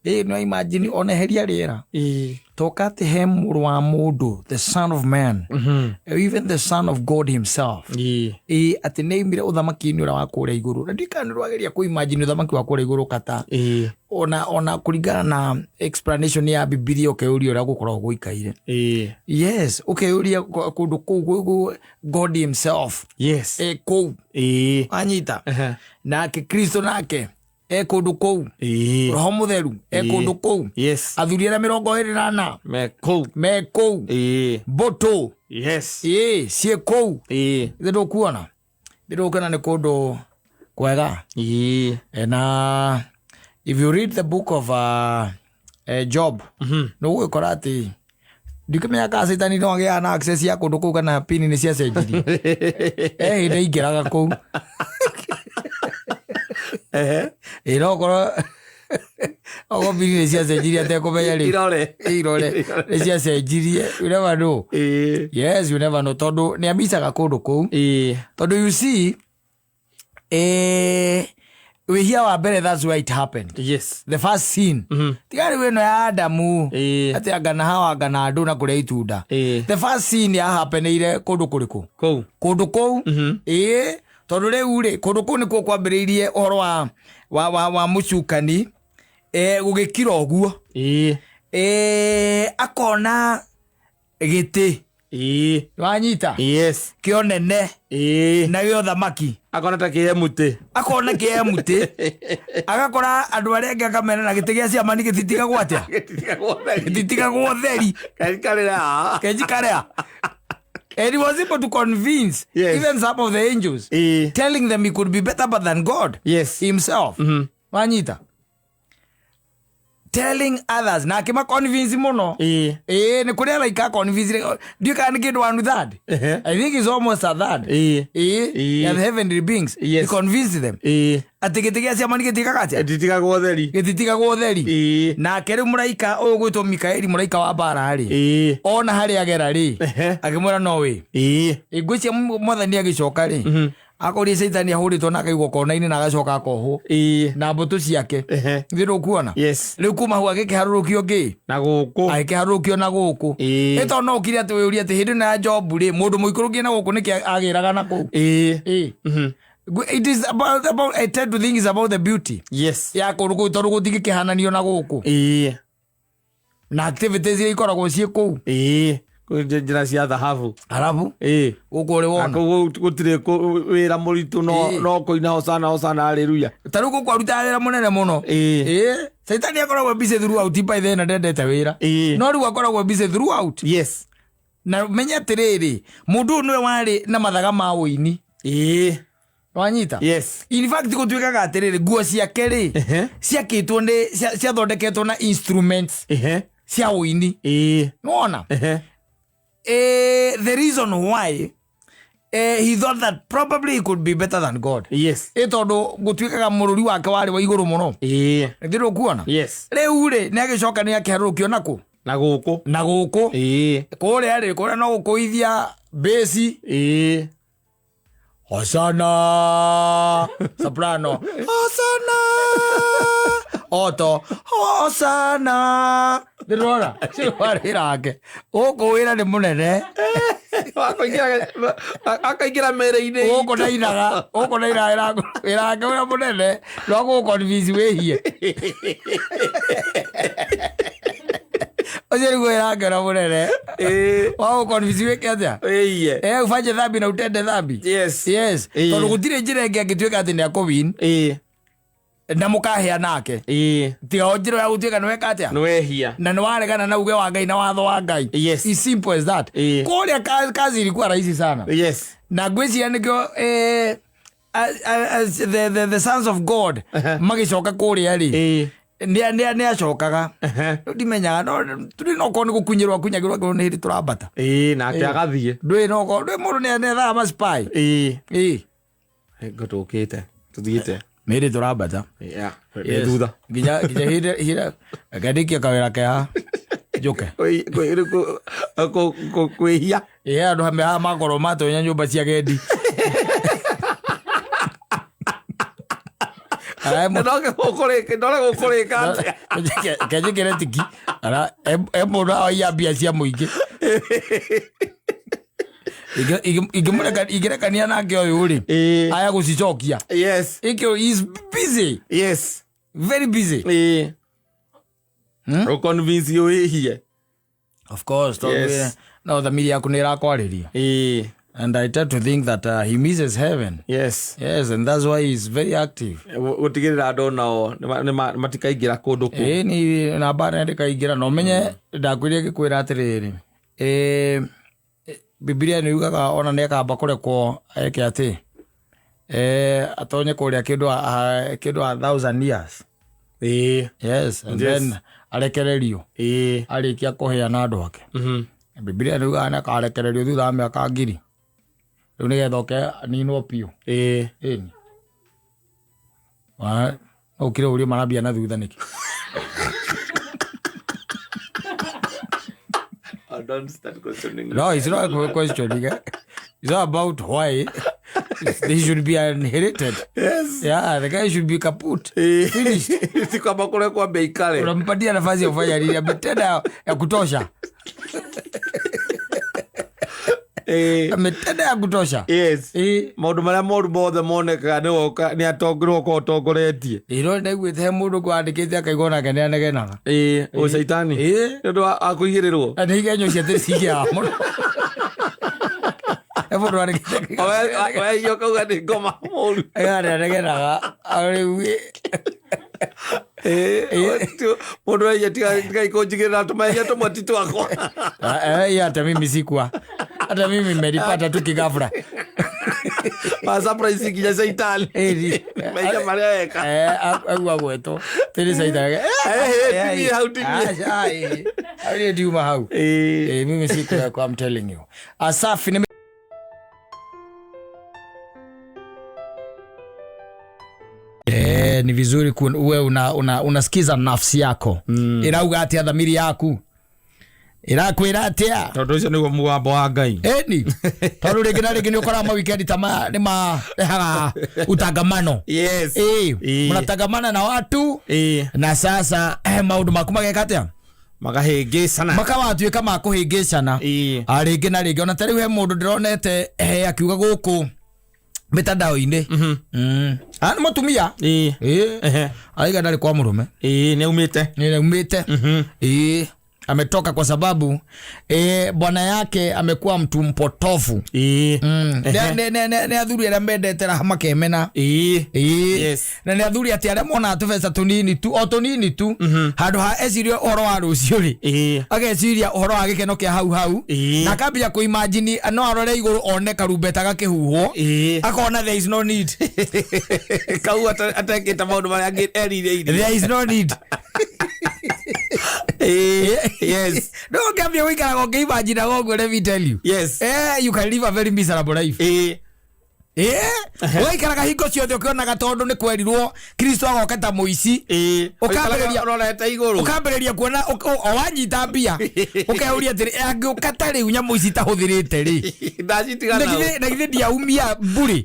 Ĩ, no imagine oneheria rĩera. Ĩĩ. Toka atĩ he mũrũ wa mũndũ, the son of man, even the son of God himself. Ĩĩ. Ĩ, atĩ nĩ aumire ũthamaki-inĩ ũrĩa wa kũrĩa igũrũ. Na ndiũĩ kana nĩ ũrageria kũ imagine ũthamaki wa kũrĩa igũrũ kata. Ĩĩ. Ona kũringana na explanation ya Bibilia ũkeyũria ũrĩa gũkoragwo gũikaire. Ĩĩ. Yes, ũkeyũria kũndũ kũu God himself. Yes. E kũu. Ĩĩ. Wanyita. Ehe. Nake Kristo nake e kũndũ kũu. Ĩĩ. Roho Mũtheru e Ĩĩ. kũndũ kũu. Yes. Athuri arĩa 24 Me kũu. me kũu. Ĩĩ. Mbũtũ. Yes. Ĩĩ, ciĩ kũu. Ĩĩ. Ithe ndũkuona. Ithe ndũkuona nĩ kũndũ kwega. Ĩĩ. Na if you read the book of Job, nĩ ũgũgĩkora atĩ ndikĩmenya kana Caitani no agĩaga na access ya kũndũ kũu kana pini nĩ ciacenjirie. Hĩndĩ aingĩraga kũu. Ehe. Ĩ, no ũkorwo okorwo pini nĩ ciacenjirie atekũmenya rĩ. Irore. Irore. Nĩ ciacenjirie. You never know. Ĩĩ. Yes, you never know. Tondũ nĩ amicaga kũndũ kũu. Ĩĩ. Tondũ you see, wĩhia wa mbere, that's where it happened. Yes. The first sin. Tiga rĩu ĩno ya Adamu. Ĩĩ. Atĩ anga na Hawa anga na andũ na kũrĩa itunda. Ĩĩ. The first sin ya happenĩire kũndũ kũrĩkũ? Kũu. Kũndũ kũu. Ĩĩ, tondũ rĩu rĩ, kũndũ kũu nĩkuo kwambĩrĩirie ũhoro wa mũcukani, gũgĩkira ũguo. Ĩĩ. Akona gĩtĩ. Ĩĩ. Wanyita? Yes. Kĩonene. Ĩĩ. Na gĩa ũthamaki. Akona ta kĩ mũtĩ. Akona kĩ mũtĩ. Agakora andũ arĩa angĩ akamera na gĩtĩ gĩa ciamani gĩtitigagwo atĩa? Gĩtitigagwo theri. Gĩtitigagwo theri. Kenjikarĩra. Kenjikarĩra. And he was able to convince Yes. even some of the angels, Ĩĩ. telling them he could be better but than God Yes. himself. Wanyita? Telling others. Na akĩma convince mũno. Ĩĩ. Ĩĩ, nĩ kũrĩ araika convince. Ndiũĩ kana nĩ kĩndũ one third. Ehe. I think it's almost a third. Ĩĩ. Ĩĩ. Ĩĩ. Yeah, the heavenly beings. Yes. He convinced them. Ĩĩ. Atĩ gĩtĩ gĩa ciama nĩ gĩtigaga atĩa? Gĩtitigagwo theri. Gĩtitigagwo theri. Ĩĩ. Nake rĩu mũraika ũyũ gwĩtwo Mikaeli, mũraika wa mbara rĩ. Ĩĩ. Ona harĩa agera rĩ. Ehe. Akĩmwĩra no wĩ. Ĩĩ. Ngwĩciria mwathani agĩcoka rĩ. Akorire Caitani ahũrĩtwo na akaigwo kona-inĩ na agacoka akohwo. Ĩĩ. Na mbũtũ ciake. Ehe. Githĩ ndũkuona? Yes. Rĩu kuma hau agĩkĩharũrũkio ngĩ? Na gũkũ. Agĩkĩharũrũkio na gũkũ. Ĩĩ. Ĩ tondũ no ũkire atĩ wĩũrie atĩ hĩndĩ ĩno ya Jobu rĩ, mũndũ mũikũrũkie na gũkũ nĩkĩ agĩraga na kũu? Ĩĩ. Ĩĩ. It is about I tend to think it's about the beauty Yes. Ya kũndũ kũu, tondũ gũtingĩkĩhananio na gũkũ na activities iria ikoragwo ciĩ kũu. Ĩĩ, kwĩ njĩra cia thahabu. Arabu gũkũ ũrĩ Na wona kũu gũtirĩ wĩra mũritũ, no no kũina hosana hosana haleluya. Ta rĩu gũkũ arutaga wĩra mũnene mũno. Ĩĩ, caitani akoragwo busy throughout by then, na ndendete wĩra. No rĩu akoragwo busy throughout. Na menye atĩrĩrĩ, mũndũ ũyũ nĩwe warĩ na mathaga ma ũini. Wanyita? Yes. In fact, gũtuĩkaga atĩrĩrĩ, nguo ciake rĩ, ciakĩtwo nĩ ciathondeketwo na instruments cia ũini. Nĩwona? The reason why he thought that probably he could be better than God, ĩ tondũ gũtuĩkaga mũrũri wake warĩ wa igũrũ mũno. Nĩ kuona? Yes. Rĩu rĩ, nĩ agĩcoka nĩ akĩharũrũkio nakũ? Na gũkũ. Na gũkũ. Kũrĩa rĩ, kũrĩa no gũkũithia besi. Hosana, soprano hosana, oto hosana. Ndĩrona ũcio warĩ wĩra wake. Gũkũ wĩra nĩ mũnene. Akaingĩra mĩrĩ-inĩ. Gũkũ ndainaga, gũkũ ndainaga. Wĩra wake ũrĩa mũnene no gũgũ-convince wĩhie. Ũcio nĩguo wĩra wake ũrĩa mũnene, wa gũ-convince wĩke atĩa? Wĩiye. Ufanye dhambi na utende dhambi. Yes. Tondũ gũtirĩ njĩra ĩngĩ angĩtuĩka atĩ nĩ akũwin na mũkahĩa nake, tiga o njĩra ya gũtuĩka nĩ weka atĩa? Nĩ wehia. Na nĩ waregana na uge wa Ngai na watho wa Ngai. It's simple as that. Kũrĩa kazi ilikuwa rahisi sana. Na ngwĩciria nĩkĩo as the sons of God magĩcoka kũrĩa rĩ, nĩ acokaga. Rĩu ndimenyaga, no tũrĩ no korwo nĩ gũkunyĩrwo akunyagĩrwo angĩkorwo nĩ hĩndĩ tũrambata. Nake agathiĩ. Ndũĩ no korwo ndũĩ mũndũ nĩ ethaga maspy. Ngo tũkĩte tũthiĩte. Nĩ hĩndĩ tũrambata. Yeah. Yes. Thutha. Nginya hĩndĩ hĩndĩ ngandĩkia kawĩra keha njũke. Kwĩhia. Ĩ, andũ haha makorwo matonya nyũmba cia gendi. Ndore gũkũrĩka atĩa? Kenjĩkĩre tiki ara e mũndũ awaiya mbia cia mũingĩ. Ingĩrekania nake ũyũ rĩ, aya gũcicokia. Ikĩo is busy. Very busy. Ũconvince wĩhie. Of course, tondũ no thamiri yaku nĩ ĩrakwarĩria. And I tend to think that he misses heaven. Yes, and that's why he's very active. Gũtigĩrĩra andũ nao matikaingĩra kũndũ kũu. Ĩĩ, ni namba nĩ ndĩkaingĩra, na ũmenye ndakwĩrire ngĩkwĩra atĩrĩrĩ, Bibilia nĩ yugaga ona nĩ akamba kũrekwo eke atĩ atonye kũrĩa kĩndũ 1,000 years. Yes, and then arekererio arĩkia kũhĩa na andũ ake. Bibilia nĩ yugaga nĩ akarekererio thutha wa mĩaka 1,000 rĩu, nĩgetha oke aninwo biũ. Ĩni. No ũkire ũrie marambia na thutha nĩkĩ? Oh, don't start questioning. No, it's not a questioning. Eh? It's not about why they should be inherited. Yeah, the guy should be kaput. Finished. Si kwamba kule kwambia ikale. Unampatia nafasi ya kufanya nini? Ametenda ya kutosha. Ametenda ya kutosha. Maũndũ marĩa moru mothe monekaga nĩ nĩwe ũkoragwo ũtongoretie. Ĩro ndaiguĩte he mũndũ kwandĩkĩte akaigua nake nĩ anegenaga. Ĩĩ, ũ caitani. Nĩ ũndũ wa kũigĩrĩrwo. Na nĩ igenyo cia tĩri cingĩhaga mũno. He mũndũ wandĩkĩte Wehia ũkauga nĩ ngoma mũru. Akaigua nĩ anegenaga. Rĩu Mũndũ wehia tigai kũnjigĩrĩra tũmehia tũmwe ti twakwa. Hata mimi sikuwa, hata mimi mmenipata tu kigafra. Ma surprise nginya caitani. Mehia marĩa eka. Aigua gwetwo tĩrĩ caitani. Tinie hau, tinie. Hau niĩ ndiuma hau. Mimi sikuwekwa, I'm telling you. Asafi nĩ ni vizuri uwe unasikiza nafsi yako irauga atia, dhamiri yaku irakwĩra atĩa. Tondũ ũcio nĩguo mũgambo wa Ngai. Ĩni, tondũ rĩngĩ na rĩngĩ nĩ ũkoraga mawikendi ta maya nĩ marehaga utangamano. Mnatangamana na watu na sasa maũndũ maku mageka atĩa? Makahĩngĩcana. Makawatuĩka ma kũhĩngĩcana. Rĩngĩ na rĩngĩ ona ta rĩu he mũndũ ndĩronete akiuga gũkũ Mitandao-inĩ. Ah, nĩ mũtumia. Ĩĩ. Araiga ndarĩ kwa mũrũme. Ĩĩ, nĩ aumĩte. Nĩaumĩte. Ĩĩ, ametoka kwa sababu bwana yake amekuwa mtu mpotofu. Nĩ athuri arĩa mendete raha makemena. Ĩĩ. Na nĩ athuri atĩ arĩa monaga tũbeca tũnini tu, o tũnini tu, handũ ha ecirie ũhoro wa rũciũ rĩ, ageciria ũhoro wa gĩkeno kĩa hau hau, na akambia kũimagine no arore igũrũ one karumbeta gakĩhuhwo, akona there is no need. Kau atekĩte maũndũ marĩa angĩ erirĩirie. There is no need. Yes. No ũngĩambia gũikaraga ũkĩimaginaga ũguo, let me tell you, you can live a very miserable life. Ũgaikaraga hingo ciothe ũkĩonaga tondũ nĩ kwerirwo Kristo agoka ta mũici. Ũkambĩrĩria- Ũrorete igũrũ. Ũkambĩrĩria kuona o wanyita mbia ũkeuria atĩrĩ, angĩũka ta rĩu nyamũ ici itahũthĩrĩte rĩ, ndacitiga na nao. Na githĩ ndiaumia mbũrĩ?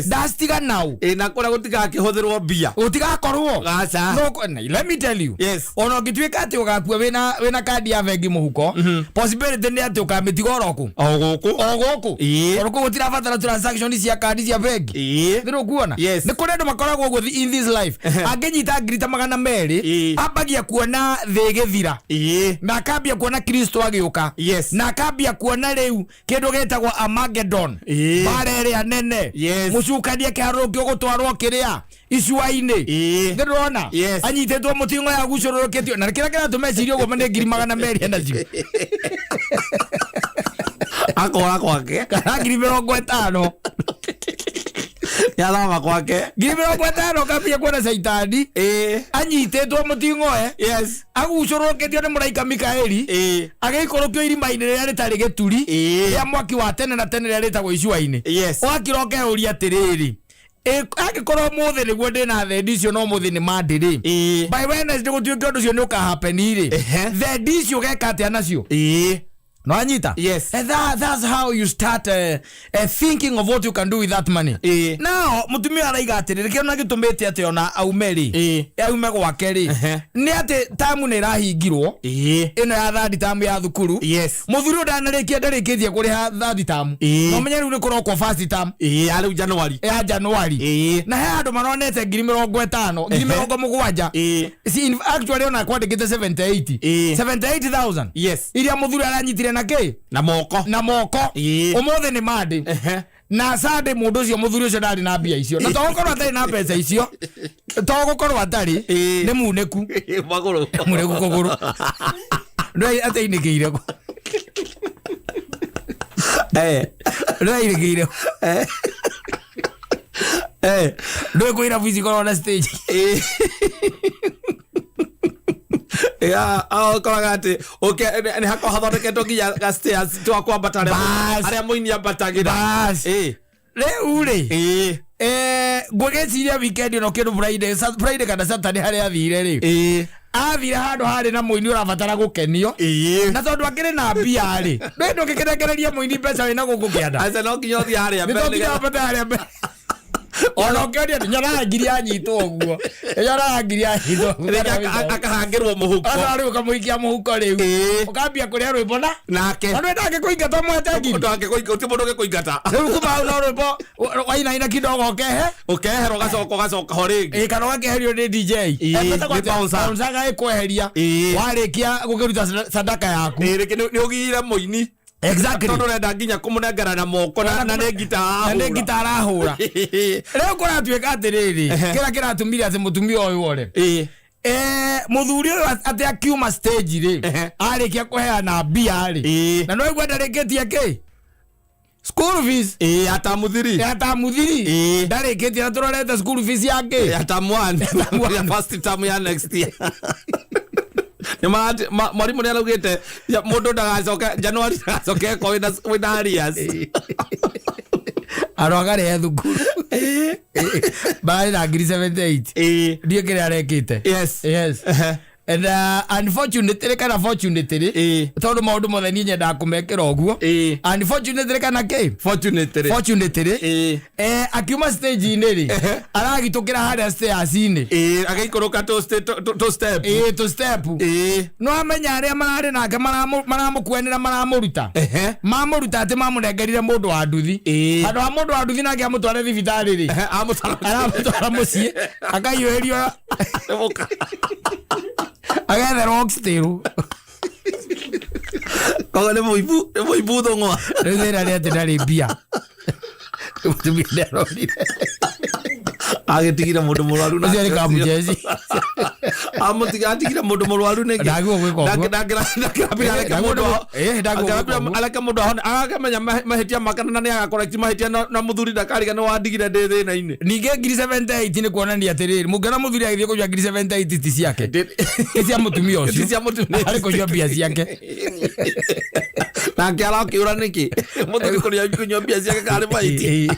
Ndacitiga nau. Ĩĩ, na kũrĩa gũtigakĩhũthĩrwo mbia. Gũtigakorwo. Aca. No, let me tell you, ona ũngĩtuĩka atĩ ũgakua wĩna kandi ya bengi mũhuko, possibility nĩ atĩ ũkamĩtiga oro kũ? O gũkũ. O gũkũ. Oro kũ gũtirabatara transaction cia kandi cia bengi. Nĩ ũkuona? Yes. Nĩ kũrĩ andũ makoragwo ũguo in this life, angĩnyita ngiri ta 200, ambagia kuona thĩ ĩgĩthira, na akambia kuona Kristo agĩũka, na akambia kuona rĩu kĩndũ gĩtagwo Armageddon, mbara ĩrĩa nene, mũcukani akĩharũrũkio gũtwarwo kĩrĩa icua-inĩ. Nĩ ndĩrona anyitĩtwo mũting'o ya gucũrũrũkĩtio, na kĩrĩa kĩratũma ecirie ũguo nĩ ngiri 200 nacio. Akora gwake. Kana ngiri 50. Nĩathama gwake. Ngiri 50, ũkambia kuona caitani anyitĩtwo mũting'oe, agucũrũrũkĩtio nĩ mũraika Mikaeli, agĩikũrũkio irima-inĩ rĩrĩa rĩtarĩ gĩturi, rĩa mwaki wa tene na tene, rĩrĩa rĩtagwo icua-inĩ. Ũgakira ũkeyũria atĩrĩrĩ, angĩkorwo mũthĩ nĩguo ndĩna thendi icio, no mũthĩ nĩ mandĩ rĩ, by Wednesday gũtuĩke ũndũ ũcio nĩ ũkahapeni rĩ, thendi icio ũgeka atĩa nacio? No anyita? Yes. And that's how you start thinking of what you can do with that money. Now mutumia araiga atĩrĩrĩ, kĩrĩa ona gĩtũmĩte atĩ ona aume rĩ, aume gwake rĩ, nĩ atĩ tamu nĩ ĩrahingirwo, ĩno ya third term ya thukuru. Mũthuri ũyũ ndanarĩkia, ndarĩkĩtie kũrĩha third term. No menye rĩu nĩ kũrokwo first term Ĩĩ, arĩu January. Ya January. Na he handũ maronete ngiri 50, ngiri 70. See, actually ona kwandĩkĩte 78, 78,000 iria mũthuri aranyitire na kĩ? Na moko. Na moko. Ũmũthĩ nĩ Monday na Sunday, mũndũ ũcio, mũthuri ũcio ndarĩ na mbia icio, na to gũkorwo atarĩ na mbeca icio, to gũkorwo atarĩ, nĩ munĩku. Magũrũ. Munĩku kũgũrũ, ndũĩ ateinĩkĩire kũ. Ndũĩ ainĩkĩire, ndũĩ kwĩ irabu ici ikoragwo na stage. Ya, ũkoraga atĩ nĩ hakoragwo hathondeketwo nginya ga stairs twa kwambata arĩa Bas. arĩa mũini ambatagĩra. Bas. Rĩu rĩ, ngwĩgĩciria weekend ĩno kĩndũ Friday, Friday kana Saturday, harĩa athire rĩ, athire handũ harĩ na mũini ũrabatara gũkenio, na tondũ akĩrĩ na mbia rĩ, ndũĩ ndũngĩkĩrengereria mũini mbeca wĩna gũkũ kĩanda. Aca, no nginya ũthiĩ harĩa nĩ mbere to nginya nĩgetha- wambate harĩa mbere, ona ũkĩonia atĩ nyonaga ngiri yanyitwo ũguo, nyonaga ngiri yanyitwo ũguo. Rĩngĩ akahangĩrwo mũhuko. Aca, rĩu ũkamũikia mũhuko rĩu, ũkambia kũrĩa rwĩmbo na nake. Na ndũĩ ndangĩkũingata mwete ngiri. Gũtirĩ mũndũ ũngĩkũingata. Rĩu kuma hau no rwĩmbo wainaina kidogo ũkehe. Ũkehera, ũgacoka ũgacoka ho rĩngĩ. Ĩ, kana ũgakĩeherio nĩ DJ. Nĩ bouncer. Bouncer agagĩkweheria warĩkia gũkĩruta sadaka yaku. Rĩngĩ nĩ ũgiire mũini tondũ ũrenda nginya kũmũnengera na moko na nĩ ngita Na nĩ arahũra. ngita arahũra. Rĩu kũratuĩka atĩrĩrĩ, kĩrĩa kĩratũmire atĩ mũtumia ũyũ ore, mũthuri ũyũ atĩ akiuma stage rĩ, arĩkia kũheana mbia rĩ, na no igua ndarĩkĩtie kĩ school fees. Ĩĩ, atamuthiri. Ya tamuthiri. Ndarĩkĩtie, na tũrorete school fees ya kĩ? Ya term one. One. Ya first term ya next year. Nĩ mwarimũ nĩ araugĩte mũndũ ndagacoke January, ndagacoke ko wĩna arrears. Andũ akarĩhe thukuru barĩ na ngiri 78. Ndiĩ kĩrĩa arekĩte. Yes. And unfortunately kana fortunately, tondu maundu mothe niĩ nyendaga kũmekĩra ũguo, unfortunately kana kĩ, fortunately, fortunately, akiuma stage-inĩ rĩ, aragitũkĩra harĩa stairs-inĩ. Agĩikũrũka tũ step. Ĩĩ, tũ step. No amenya arĩa mararĩ nake maramũkuanĩra, maramũruta, mamũruta atĩ mamũnengerire mũndũ wa nduthi. Handũ ha mũndũ wa nduthi nake amũtware thibitarĩ rĩ, Amũtwara aramũtwara mũciĩ, akahiũhĩrio, agetherwo oxtail. Koguo nĩ mũimbu thũng'wa. Rĩu thĩna nĩ atĩ ndarĩ mbia, mũtumia nĩarorire. Agĩtigire mũndũ mũrwaru. Ũcio nĩ kamũjeci. Atigire mũndũ mũrwaru nĩkĩ? Ndagĩrĩirwo gwĩka ũguo. Ndangĩrambire areke mũndũ Ndagĩrĩirwo gwĩka ũguo. Areke mũndũ ahone, akamenya mahĩtia make na nĩ agacorrect mahĩtia, na mũthuri ndakariga nĩ wandigire ndĩ thĩna-inĩ. Ningĩ ngiri 78 nĩ kuonania atĩrĩrĩ, mũngĩona mũthuri agĩthiĩ kũnyua ngiri 78 ti ciake, nĩ cia mũtumia ũcio. Ti cia mũtumia. Arĩ kũnyua mbia ciake. Nake arakĩũra nĩkĩ mũthuri kũrĩa kũnyua mbia ciake karĩ mahĩtia.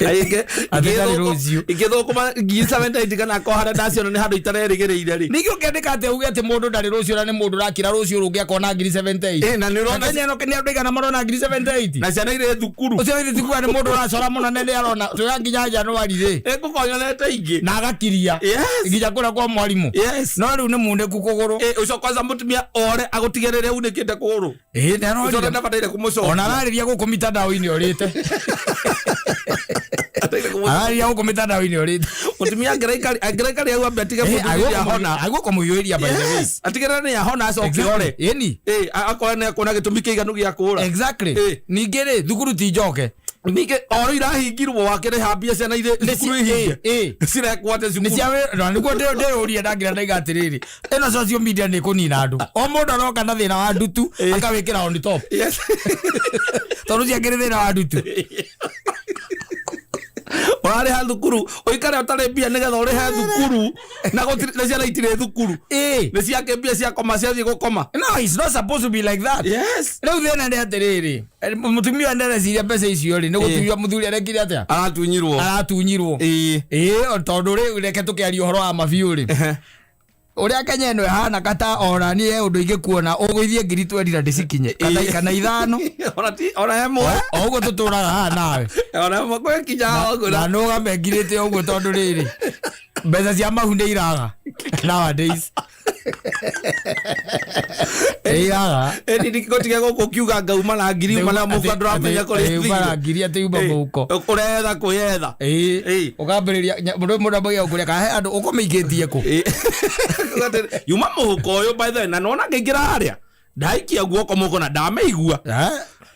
Atĩ ndarĩ rũciũ. Ingĩthũkũma ngiri 78 kana ko harĩa ndaciona nĩ handũ itarerĩgĩrĩire rĩ. Ningĩ ũkĩandĩka atĩ uge atĩ mũndũ ndarĩ rũciũ, na nĩ mũndũ ũrakira rũciũ rũngĩ akona ngiri 78. Na nĩ ũrona. Kenya ĩno nĩ andũ aigana marona ngiri 78? Na ciana irĩ thukuru. Ũcio githĩ tikuga nĩ mũndũ ũracora mũno, na nĩ arona twĩga nginya Januari rĩ. Ĩngũkonyonete ingĩ. Na agakiria nginya kũrĩa kwa mwarimũ. No rĩu nĩ munĩku kũgũrũ. Ũcio kwanza mũtumia ore agũtigĩrĩre unĩkĩte kũgũrũ. Ĩĩ, nĩ ũcio arorire. Ndabataire kũmũcokia. Ona ararĩria gũkũ mitandao-inĩ ũrĩte. Bataire kũmũcokia. Ararĩria gũkũ mitandao-inĩ ũrĩte. Mũtumia angĩraikari au ambe atige mũthuri nĩ ahona. Agũkũmũiyũria, by the way. Yes, atigĩrĩre nĩ ahona acoke ore. Ĩni. Akorwo nĩ akuona gĩtũmi kĩiganu gĩa kũũra. Ningĩ rĩ, thukuru ti njoke. Ningĩ oro irahingirwo wakĩrĩha mbia ciana irĩ thukuru ihinge, cirekwo atĩ Nĩ cukuru cia wĩra na nĩguo ndĩrũria ndangira ndaiga atĩrĩrĩ, ĩno social media nĩ kũnina andũ, o mũndũ aroka na thĩna wa ndutu akawĩkĩra on top, tondũ ciakĩrĩ thĩna wa ndutu. Ũrarĩha thukuru ũikare ũtarĩ mbia nĩgetha ũrĩhe thukuru na na ciana itirĩ thukuru. Nĩ ciake mbia ciakoma ciathiĩ gũkoma. No, it's not supposed to be like that. Rĩu thĩna nĩ atĩrĩrĩ, mũtumia ũyũ ndareciria mbeca icio rĩ, nĩ gũtunywo mũthuri arekire atĩa? Aratunyirwo. Aratunyirwo. Ĩĩ, tondũ rĩu reke tũkĩaria ũhoro wa mabiũ rĩ, ũrĩa Kenya ĩno ĩhana kata ona niĩ he ũndũ ingĩkuona ũgũithie ngiri 20 na ndĩcikinye kana 5. Ona ti ona hemwe. O ũguo tũtũraga haha nawe. Ona hemwe gwĩkinya ũguo. Na nũgame ngirĩte ũguo, tondũ rĩrĩ, mbeca cia mahu nĩ iraga nowadays, nĩ iraga. Ĩni ndingĩgũtiga gũkũ ũkiuga ngauma na ngiri uma na mũhuko, ndũramenya kũrĩa Uma na ĩthire. ngiri atĩ uma mũhuko. Ũretha kwĩyetha. Ũkambĩrĩria mũndũ mũndũ ambagia gũkũria kana he andũ ũkũmĩikĩtie kũ. Yuma mũhuko ũyũ, by the way, na nona ngĩingĩra harĩa ndaikia guoko mũhuko na ndamĩigua.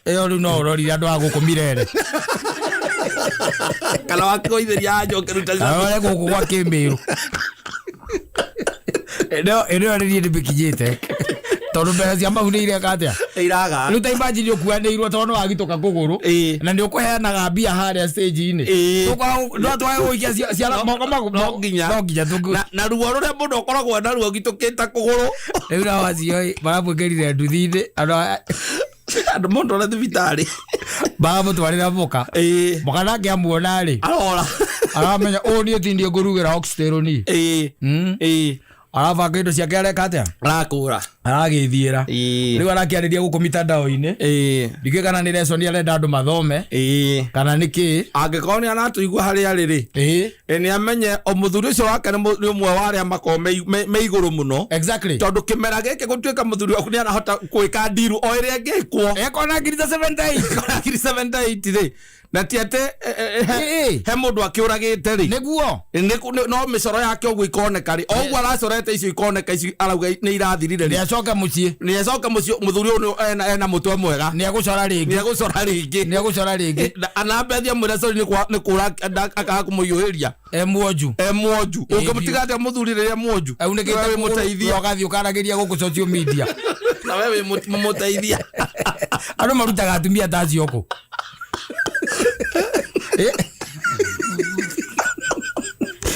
Ĩyo rĩu no ũrorire andũ a gũkũ Mirere. Kana wakĩgũithĩria anja ũkĩruta. Arore gũkũ gwa Kĩmĩrũ, ĩno ĩno nĩ niĩ ndĩmĩkinyĩte, tondũ mbeca cia mahu nĩ ireka atĩa? Iraga. Rĩu ta imagine ũkuanĩirwo tondũ nĩ wagitũka kũgũrũ na nĩ ũkũheanaga mbia harĩa stage-inĩ. No twage gũikia ciara moko No nginya. No nginya tũkũ Na ruo rũrĩa mũndũ akoragwo naruo gitũkĩte kũgũrũ. Rĩu nao acio ĩ, maramwĩkĩrire nduthi-inĩ andũ Andũ mũndũ thibitarĩ. Maramũtwarĩra mũka mũka nake amuona rĩ, Arora. Aramenya ũũ niĩ ti niĩ ngũrugĩra oxtail niĩ. Arabanga indo ciake, areka atĩa? Arakũra. Aragĩthiĩra. Rĩu arakĩarĩria gũkũ mitandao-inĩ. Ndikĩũĩ kana nĩ lesson arenda andũ mathome kana nĩ kĩĩ. Angĩkorwo nĩ aratũigua harĩa arĩ rĩ, nĩ amenye o mũthuri ũcio wake nĩ ũmwe wa arĩa makoragwo me igũrũ mũno, tondũ kĩmera gĩkĩ gũtuĩka mũthuri waku nĩ arahota gwĩka ndiru o ĩrĩa ĩngĩkwo Ekona ngiri ta 78. Ngiri 78 rĩ, na ti atĩ he mũndũ akĩũragĩte rĩ. No mĩcoro yake ũguo ikoneka rĩ, o ũguo aracorete icio ikoneka, icio arauga nĩ irathirire rĩ. Nĩ acoke mũciĩ. Nĩ acoke mũciĩ, mũthuri ũyũ ena mũtwe mwega. Nĩ egũcora nĩ rĩngĩ. Egũcora rĩngĩ. Nĩ egũcora rĩngĩ. Anambe athiĩ amwĩre sorry nĩ kũra akaga kũmũhiũhĩria. E mwonju. E mwonju. Ũngĩmũtiga Biũ. Atĩa mũthuri rĩrĩa mwonju? Aunĩkĩte We wĩ kũgũrũ, mũteithia. ũgathiĩ ũkaragĩria gũkũ social media. Na we wĩ mũteithia. Andũ marutaga atumia ta acio kũ?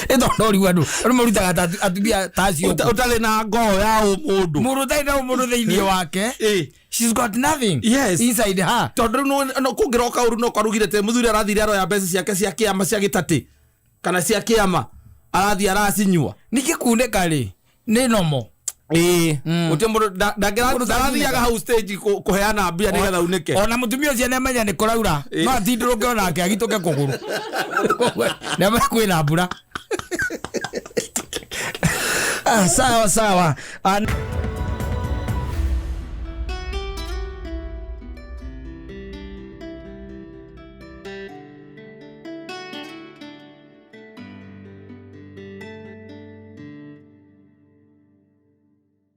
Ĩtondũ rĩu andũ marutaga atumia ta acio kũ? Ũtarĩ na ngoo ya ũmũndũ. Mũndũ ũtarĩ na ũmũndũ thĩinĩ wake. She's got nothing inside her. Tondũ rĩu no kũngĩroka ũru no kwarugire te mũthuri arathire aroya mbeca ciake cia kĩama cia gĩtatĩ kana cia kĩama. Arathiĩ aracinyua. Ningĩ kunĩka rĩ, nĩ nomo. Ĩĩ, gũtirĩ mũndũ Mũndũ ndarathiaga hau stage kũheana mbia nĩgetha unĩke. Ona mũtumia ũcio nĩamenya nĩ kũraura, no atindũrũke onake agitũke kũgũrũ. Nĩamenya kwĩna mbura. Ah, sawa sawa. Ah.